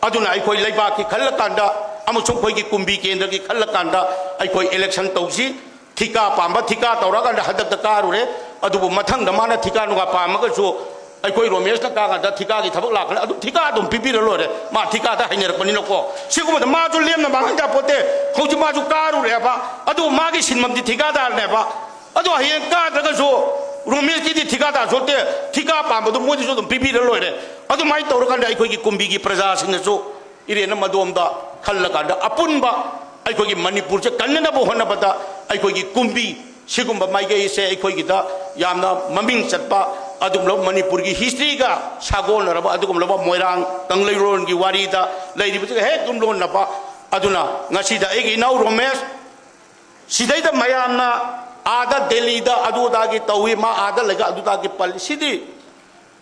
ꯑꯗꯨꯅ ꯑꯩꯈꯣꯏ ꯂꯩꯕꯥꯛꯀꯤ ꯈꯜꯂꯀꯥꯟꯗ ꯑꯃꯁꯨꯡ ꯑꯩꯈꯣꯏꯒꯤ ꯀꯨꯝꯕꯤ ꯀꯦꯟꯗ꯭ꯔꯒꯤ ꯈꯜꯂꯀꯥꯟꯗ ꯑꯩꯈꯣꯏ ꯏꯂꯦꯛꯁꯟ ꯇꯧꯁꯤ꯫ ꯊꯤꯀꯥ ꯄꯥꯝꯕ ꯊꯤꯀꯥ ꯇꯧꯔꯀꯥꯟꯗ ꯍꯟꯗꯛꯇ ꯀꯥꯔꯨꯔꯦ, ꯑꯗꯨꯕꯨ ꯃꯊꯪꯗ ꯃꯥꯅ ꯊꯤꯀꯥ ꯅꯨꯡꯀꯥ ꯄꯥꯝꯃꯒꯁꯨ ꯑꯩꯈꯣꯏ ꯔꯣꯃꯦꯁꯅ ꯀꯥꯀꯥꯟꯗ ꯊꯤꯀꯥꯒꯤ ꯊꯕꯛ ꯂꯥꯛꯀꯅꯤ, ꯑꯗꯨꯝ ꯊꯤꯀꯥ ꯑꯗꯨꯝ ꯄꯤꯕꯤꯔ ꯂꯣꯏꯔꯦ꯫ ꯃꯥ ꯊꯤꯀꯥꯗ ꯍꯩꯅꯔꯛꯄꯅꯤꯅꯀꯣ꯫ ꯁꯤꯒꯨꯝꯕꯗ ꯃꯥꯁꯨ ꯂꯦꯝꯅ ꯃꯥꯡꯍꯟ ꯌꯥꯄꯣꯠꯇꯦ꯫ ꯍꯧꯖꯤꯛ ꯃꯥꯁꯨ ꯀꯥꯔꯨꯔꯦꯕ꯫ ꯑꯗꯨ ꯃꯥꯒꯤ ꯁꯤꯟꯐꯝꯗꯤ ꯊꯤꯀꯥꯗꯥꯔꯅꯦꯕ꯫ ꯑꯗꯣ ꯍꯌꯦꯡ ꯀꯥꯗ꯭ꯔꯒꯁꯨ ꯔꯣꯃꯦꯁꯀꯤꯗꯤ ꯊꯤꯀꯥꯗꯥꯔꯁꯨ ꯅꯠꯇꯦ, ꯊꯤꯀꯥ ꯄꯥꯝꯕꯗꯣ ꯃꯣꯏꯗꯁꯨ ꯑꯗꯨꯝ ꯄꯤꯕꯤꯔ ꯂꯣꯏꯔꯦ꯫ ꯑꯗꯨꯃꯥꯏꯅ ꯇꯧꯔꯀꯥꯟꯗ ꯑꯩꯈꯣꯏꯒꯤ ꯀꯨꯝꯕꯤꯒꯤ ꯄ꯭ꯔꯖꯥꯁꯤꯡꯅꯁꯨ ꯏꯔꯦꯟꯅ ꯃꯗꯣꯝꯗ ꯈꯜꯂꯀꯥꯟꯗ ꯑꯄꯨꯟꯕ ꯑꯩꯈꯣꯏꯒꯤ ꯃꯅꯤꯄꯨꯔꯁꯦ ꯀꯟꯅꯅꯕ ꯍꯣꯠꯅꯕꯗ ꯑꯩꯈꯣꯏꯒꯤ ꯀꯨꯝꯕꯤ ꯁꯤꯒꯨꯝꯕ ꯃꯥꯏꯀꯩꯁꯦ ꯑꯩꯈꯣꯏꯒꯤꯗ ꯌꯥꯝꯅ ꯃꯃꯤꯡ ꯆꯠꯄ ꯑꯗꯨꯒꯨꯝꯂꯕ ꯃꯅꯤꯄꯨꯔꯒꯤ ꯍꯤꯁꯇ꯭ꯔꯤꯒ ꯁꯥꯒꯣꯟꯅꯔꯕ ꯑꯗꯨꯒꯨꯝꯂꯕ ꯃꯣꯏꯔꯥꯡ ꯀꯪꯂꯩꯔꯣꯟꯒꯤ ꯋꯥꯔꯤꯗ ꯂꯩꯔꯤꯕꯁꯤꯒ ꯍꯦꯛ ꯌꯨꯝꯂꯣꯟꯅꯕ꯫ ꯑꯗꯨꯅ ꯉꯁꯤꯗ ꯑꯩꯒꯤ ꯏꯅꯥꯎ ꯔꯣꯃꯦꯁ, ꯁꯤꯗꯩꯗ ꯃꯌꯥꯝꯅ ꯑꯥꯗ ꯗꯦꯜꯂꯤꯗ ꯑꯗꯨ ꯑꯗꯥꯒꯤ ꯇꯧꯏ, ꯃꯥ ꯑꯥꯗ ꯂꯩꯒ ꯑꯗꯨ ꯑꯗꯥꯒꯤ ꯄꯜꯂꯤ꯫ ꯁꯤꯗꯤ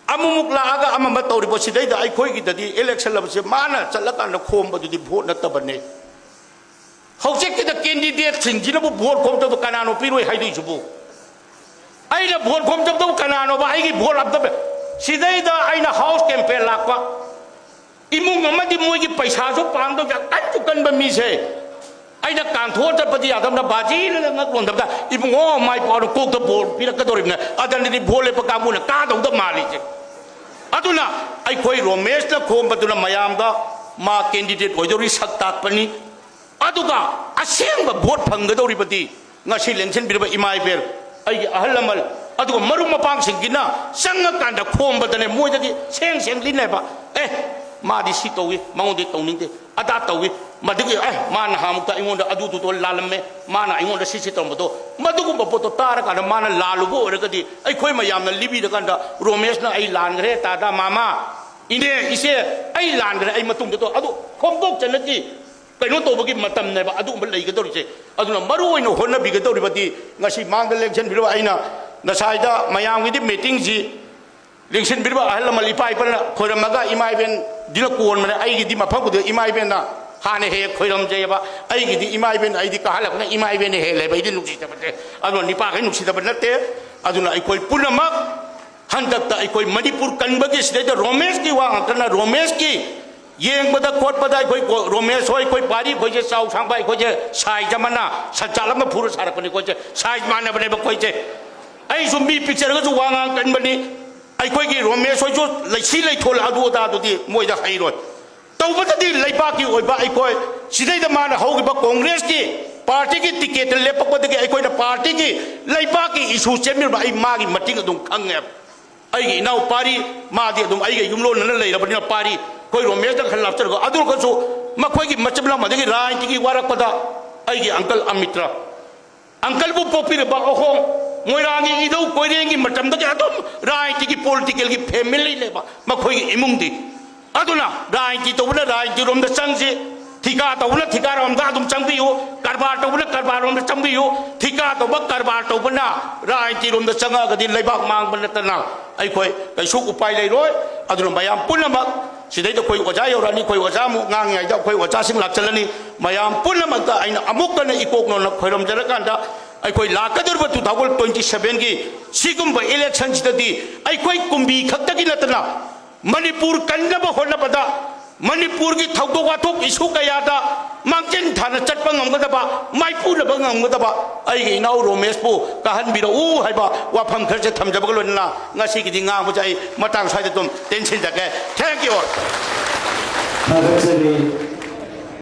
ꯑꯃꯨꯛꯃꯨꯛ ꯂꯥꯛꯑꯒ ꯑꯃ ꯑꯃ ꯇꯧꯔꯤꯕ ꯁꯤꯗꯩꯗ ꯑꯩꯈꯣꯏꯒꯤꯗꯗꯤ ꯏꯂꯦꯛꯁꯟ ꯍꯥꯏꯕꯁꯦ ꯃꯥꯅ ꯆꯠꯂꯀꯥꯟꯗ ꯈꯣꯝꯕꯗꯨꯗꯤ ꯚꯣꯠ ꯅꯠꯇꯕꯅꯦ꯫ ꯍꯧꯖꯤꯛꯀꯤꯗ ꯀꯦꯟꯗꯤꯗꯦꯠꯁꯤꯡꯁꯤꯅꯕꯨ ꯚꯣꯠ ꯈꯣꯝꯗꯕ ꯀꯅꯥꯅꯣ ꯄꯤꯔꯣꯏ ꯍꯥꯏꯗꯣꯏꯁꯤꯕꯨ? ꯑꯩꯅ ꯚꯣꯠ ꯈꯣꯝꯖꯕꯗꯕꯨ ꯀꯅꯥꯅꯣꯕ ꯑꯩꯒꯤ ꯚꯣꯠ ꯑꯝꯇ ꯄꯤ-, ꯁꯤꯗꯩꯗ ꯑꯩꯅ ꯍꯥꯎꯁ ꯀꯦꯝꯄꯦꯟ ꯂꯥꯛꯄ ꯏꯃꯨꯡ ꯑꯃꯗꯤ ꯃꯣꯏꯒꯤ ꯄꯩꯁꯥꯁꯨ ꯄꯥꯡꯗꯧꯁꯦ ꯀꯟꯁꯨ ꯀꯟꯕ ꯃꯤꯁꯦ ꯑꯩꯅ ꯀꯥꯟꯊꯣꯛꯑ ꯆꯠꯄꯗꯤ ꯌꯥꯗꯕꯅ ꯕꯥꯖꯤꯅ ꯉꯛ ꯂꯣꯟꯗꯕꯗ ꯏꯕꯨꯡꯉꯣ ꯃꯥꯏ ꯄꯥꯎꯅ ꯀꯣꯛꯇ ꯚꯣꯠ ꯄꯤꯔꯛꯀꯗꯧꯔꯤꯕꯅꯦ꯫ ꯑꯗꯅꯗꯤ ꯚꯣꯠ ꯂꯦꯞꯄ ꯀꯥꯡꯕꯨꯅ ꯀꯥꯗꯧꯗ ꯃꯥꯜꯂꯤꯁꯦ꯫ ꯑꯗꯨꯅ ꯑꯩꯈꯣꯏ ꯔꯣꯃꯦꯁꯅ ꯈꯣꯝꯕꯗꯨꯅ ꯃꯌꯥꯝꯗ ꯃꯥ ꯀꯦꯟꯗꯤꯗꯦꯠ ꯑꯣꯏꯗꯧꯔꯤ ꯁꯛ ꯇꯥꯛꯄꯅꯤ꯫ ꯑꯗꯨꯒ ꯑꯁꯦꯡꯕ ꯚꯣꯠ ꯐꯪꯒꯗꯧꯔꯤꯕꯗꯤ ꯉꯁꯤ ꯂꯦꯡꯁꯤꯟꯕꯤꯔꯕ ꯏꯃꯥ ꯏꯕꯦꯜ, ꯑꯩꯒꯤ ꯑꯍꯜ ꯂꯃꯟ, ꯑꯗꯨꯒ ꯃꯔꯨꯞ ꯃꯄꯥꯡꯁꯤꯡꯒꯤꯅ ꯆꯪꯉꯀꯥꯟꯗ ꯈꯣꯝꯕꯗꯅꯦ ꯃꯣꯏꯗꯒꯤ ꯁꯦꯡ ꯁꯦꯡ ꯂꯤꯅꯦꯕ꯫ ꯑꯦ, ꯃꯥꯗꯤ ꯁꯤ ꯇꯧꯏ, ꯃꯉꯣꯟꯗꯤ ꯇꯧꯅꯤꯡꯗꯦ, ꯑꯗꯥ ꯇꯧꯏ, ꯃꯗꯨꯒꯤ ꯑꯦ ꯃꯥ ꯅꯍꯥꯟꯃꯨꯛꯇ ꯑꯩꯉꯣꯟꯗ ꯑꯗꯨꯗꯨꯗꯣ ꯂꯥꯜꯂꯝꯃꯦ, ꯃꯥꯅ ꯑꯩꯉꯣꯟꯗ ꯁꯤ ꯁꯤ ꯇꯧꯔꯝꯕꯗꯣ, ꯃꯗꯨꯒꯨꯝꯕ ꯄꯣꯠꯇꯣ ꯇꯥꯔꯀꯥꯟꯗ ꯃꯥꯅ ꯂꯥꯜꯂꯨꯕ ꯑꯣꯏꯔꯒꯗꯤ ꯑꯩꯈꯣꯏ ꯃꯌꯥꯝꯅ ꯂꯤꯕꯤꯔꯀꯥꯟꯗ ꯔꯣꯃꯦꯁꯅ ꯑꯩ ꯂꯥꯟꯈ꯭ꯔꯦ, ꯇꯥꯗꯥ, ꯃꯥꯃꯥ, ꯏꯅꯦ, ꯏꯆꯦ, ꯑꯩ ꯂꯥꯟꯈ꯭ꯔꯦ, ꯑꯩ ꯃꯇꯨꯡꯗ ꯇꯧ ꯑꯗꯨ ꯈꯣꯝꯗꯣꯛꯆꯅꯗꯤ ꯀꯩꯅꯣ ꯇꯧꯕꯒꯤ ꯃꯇꯝꯅꯦꯕ ꯑꯗꯨꯒꯨꯝꯕ ꯂꯩꯒꯗꯧꯔꯤꯁꯦ꯫ ꯑꯗꯨꯅ ꯃꯔꯨ ꯑꯣꯏꯅ ꯍꯣꯠꯅꯕꯤꯒꯗꯧꯔꯤꯕꯗꯤ ꯉꯁꯤ ꯃꯥꯡꯗ ꯂꯦꯡꯁꯤꯟꯕꯤꯔꯕ ꯑꯩꯅ ꯉꯁꯥꯏꯗ ꯃꯌꯥꯝꯒꯤꯗꯤ ꯃꯤꯇꯤꯡꯁꯤ ꯂꯦꯡꯁꯤꯟꯕꯤꯔꯕ ꯑꯍꯜ ꯂꯃꯟ ꯏꯄꯥ ꯏꯄꯥꯅ ꯈꯣꯏꯔꯝꯃꯒ ꯏꯃꯥ ꯏꯕꯦꯟꯗꯨꯅ ꯀꯣꯟꯕꯅꯦ꯫ ꯑꯩꯒꯤꯗꯤ ꯃꯐꯝ ꯈꯨꯗꯤꯡ ꯏꯃꯥ ꯏꯕꯦꯟꯅ ꯍꯥꯟꯅ ꯍꯦꯛ ꯈꯣꯏꯔꯝꯖꯩꯑꯕ꯫ ꯑꯩꯒꯤꯗꯤ ꯏꯃꯥ ꯏꯕꯦꯟ ꯑꯩꯗꯤ ꯀꯥꯍꯜꯂꯛꯄꯅ ꯏꯃꯥ ꯏꯕꯦꯟꯅ ꯍꯦꯜꯂꯦꯕ ꯑꯩꯗꯤ ꯅꯨꯡꯁꯤꯖꯕꯁꯦ꯫ ꯑꯗꯨꯅ ꯅꯤꯄꯥꯈꯩ ꯅꯨꯡꯁꯤꯗꯕ ꯅꯠꯇꯦ꯫ ꯑꯗꯨꯅ ꯑꯩꯈꯣꯏ ꯄꯨꯝꯅꯃꯛ ꯍꯟꯗꯛꯇ ꯑꯩꯈꯣꯏ ꯃꯅꯤꯄꯨꯔ ꯀꯟꯕꯒꯤ ꯁꯤꯗꯩꯗ ꯔꯣꯃꯦꯁꯀꯤ ꯋꯥ ꯉꯥꯛꯇꯅ ꯔꯣꯃꯦꯁꯀꯤ ꯌꯦꯡꯕꯗ ꯈꯣꯠꯄꯗ ꯑꯩꯈꯣꯏ ꯀꯣ-, ꯔꯣꯃꯦꯁ ꯍꯣꯏ, ꯑꯩꯈꯣꯏ ꯄꯥꯔꯤ ꯑꯩꯈꯣꯏꯁꯦ ꯆꯥꯎ ꯁꯥꯡꯕ ꯑꯩꯈꯣꯏꯁꯦ ꯁꯥꯏꯖ ꯑꯃꯅ ꯁꯟꯆꯥꯠ ꯑꯃ ꯐꯨꯔ ꯁꯥꯔꯛꯄꯅꯤ꯫ ꯑꯩꯈꯣꯏꯁꯦ ꯁꯥꯏꯖ ꯃꯥꯟꯅꯕꯅꯦꯕ ꯑꯩꯈꯣꯏꯁꯦ꯫ ꯑꯩꯁꯨ ꯃꯤ ꯄꯤꯛꯆꯔꯒꯁꯨ ꯋꯥ ꯉꯥꯡ ꯀꯟꯕꯅꯤ꯫ ꯑꯩꯈꯣꯏꯒꯤ ꯔꯣꯃꯦꯁ ꯍꯣꯏꯁꯨ ꯂꯩꯁꯤ ꯂꯩꯊꯣꯜ ꯑꯗꯨ ꯑꯗꯥꯗꯨꯗꯤ ꯃꯣꯏꯗ ꯍꯩꯔꯣꯏ꯫ ꯇꯧꯕꯇꯗꯤ ꯂꯩꯕꯥꯛꯀꯤ ꯑꯣꯏꯕ ꯑꯩꯈꯣꯏ ꯁꯤꯗꯩꯗ ꯃꯥꯅ ꯍꯧꯈꯤꯕ ꯀꯣꯡꯒ꯭ꯔꯦꯁꯀꯤ ꯄꯥꯔꯇꯤꯒꯤ ꯇꯤꯀꯦꯠꯇ ꯂꯦꯞꯄꯛꯄꯗꯒꯤ ꯑꯩꯈꯣꯏꯅ ꯄꯥꯔꯇꯤꯒꯤ ꯂꯩꯕꯥꯛꯀꯤ ꯏꯁꯨ ꯆꯦꯟꯃꯤꯟꯅꯕ ꯑꯩ ꯃꯥꯒꯤ ꯃꯇꯤꯡ ꯑꯗꯨꯝ ꯈꯪꯉꯦꯕ꯫ ꯑꯩꯒꯤ ꯏꯅꯥꯎ ꯄꯥꯔꯤ, ꯃꯥꯗꯤ ꯑꯗꯨꯝ ꯑꯩꯒ ꯌꯨꯝꯂꯣꯟꯅꯅ ꯂꯩꯔꯕꯅꯤꯅ ꯄꯥꯔꯤ, ꯑꯩꯈꯣꯏ ꯔꯣꯃꯦꯁꯇ ꯈꯔ ꯂꯥꯞꯆꯔꯒ ꯑꯗꯨ ꯑꯣꯏꯔꯒꯁꯨ ꯃꯈꯣꯏꯒꯤ ꯃꯆꯤꯟ ꯃꯅꯥꯎ ꯑꯗꯒꯤ ꯔꯥꯖꯅꯤꯇꯤꯒꯤ ꯋꯥꯔꯛꯄꯗ ꯑꯩꯒꯤ ꯑꯪꯀꯜ ꯑꯃꯤꯇ꯭ꯔ, ꯑꯪꯀꯜꯕꯨ ꯄꯣꯛꯄꯤꯔꯤꯕ ꯑꯍꯣꯡ ꯃꯣꯏꯔꯥꯡꯒꯤ ꯏꯙꯧ ꯀꯣꯏꯔꯦꯡꯒꯤ ꯃꯇꯝꯗꯒꯤ ꯑꯗꯨꯝ ꯔꯥꯖꯅꯤꯇꯤꯒꯤ ꯄꯣꯂꯤꯇꯤꯀꯦꯜꯒꯤ ꯐꯦꯃꯤꯂꯤꯅꯦꯕ ꯃꯈꯣꯏꯒꯤ ꯏꯃꯨꯡꯗꯤ꯫ ꯑꯗꯨꯅ ꯔꯥꯖꯅꯤꯇꯤ ꯇꯧꯕꯅ ꯔꯥꯖꯅꯤꯇꯤꯔꯣꯝꯗ ꯆꯪꯁꯤ, ꯊꯤꯀꯥ ꯇꯧꯕꯅ ꯊꯤꯀꯥꯔꯣꯝꯗ ꯑꯗꯨꯝ ꯆꯪꯕꯤꯌꯨ, ꯀꯔꯕꯥꯔ ꯇꯧꯕꯅ ꯀꯔꯕꯥꯔꯔꯣꯝꯗ ꯆꯪꯕꯤꯌꯨ꯫ ꯊꯤꯀꯥ ꯇꯧꯕ ꯀꯔꯕꯥꯔ ꯇꯧꯕꯅ ꯔꯥꯖꯅꯤꯇꯤꯔꯣꯝꯗ ꯆꯪꯉꯛꯑꯒꯗꯤ ꯂꯩꯕꯥꯛ ꯃꯥꯡꯕ ꯅꯠꯇꯅ ꯑꯩꯈꯣꯏ ꯀꯩꯁꯨ ꯎꯄꯥꯏ ꯂꯩꯔꯣꯏ꯫ ꯑꯗꯨꯅ ꯃꯌꯥꯝ ꯄꯨꯝꯅꯃꯛ ꯁꯤꯗꯩꯗ ꯑꯩꯈꯣꯏ ꯑꯣꯖꯥ ꯌꯧꯔꯛꯑꯅꯤ, ꯑꯩꯈꯣꯏ ꯑꯣꯖꯥ ꯑꯃꯨꯛ ꯉꯥꯡꯉꯤꯉꯩꯗ ꯑꯩꯈꯣꯏ ꯑꯣꯖꯥꯁꯤꯡ ꯂꯥꯛꯆꯜꯂꯅꯤ꯫ ꯃꯌꯥꯝ ꯄꯨꯝꯅꯃꯛꯇ ꯑꯩꯅ ꯑꯃꯨꯛ ꯍꯟꯅ ꯏꯀꯣꯛ ꯅꯧꯅ ꯈꯣꯏꯔꯝꯖꯔꯀꯥꯟꯗ ꯑꯩꯈꯣꯏ ꯂꯥꯛꯀꯗꯧꯔꯤꯕ two thousand twenty sevenꯒꯤ ꯁꯤꯒꯨꯝꯕ ꯏꯂꯦꯛꯁꯟꯁꯤꯗꯗꯤ ꯑꯩꯈꯣꯏ ꯀꯨꯝꯕꯤ ꯈꯛꯇꯒꯤ ꯅꯠꯇꯅ ꯃꯅꯤꯄꯨꯔ ꯀꯟꯅꯕ ꯍꯣꯠꯅꯕꯗ ꯃꯅꯤꯄꯨꯔꯒꯤ ꯊꯧꯗꯣꯛ ꯋꯥꯊꯣꯛ ꯏꯁꯨ ꯀꯌꯥꯗ ꯃꯥꯡꯖꯤꯟ ꯊꯥꯅ ꯆꯠꯄ ꯉꯝꯒꯗꯕ, ꯃꯥꯏꯄꯨꯅꯕ ꯉꯝꯒꯗꯕ ꯑꯩꯒꯤ ꯏꯅꯥꯎ ꯔꯣꯃꯦꯁꯄꯨ ꯀꯥꯍꯟꯕꯤꯔꯛꯎ ꯍꯥꯏꯕ ꯋꯥꯐꯝ ꯈꯔꯁꯦ ꯊꯝꯖꯕꯒ ꯂꯣꯏꯅꯅ ꯉꯁꯤꯒꯤꯗꯤ ꯉꯥꯡꯕꯁꯦ ꯑꯩ ꯃꯇꯥꯡ ꯁ꯭ꯋꯥꯏꯗ ꯑꯗꯨꯝ ꯇꯦꯟꯁꯤꯟꯖꯒꯦ꯫ Thank you all. ꯊꯥꯒꯠꯆꯔꯤ꯫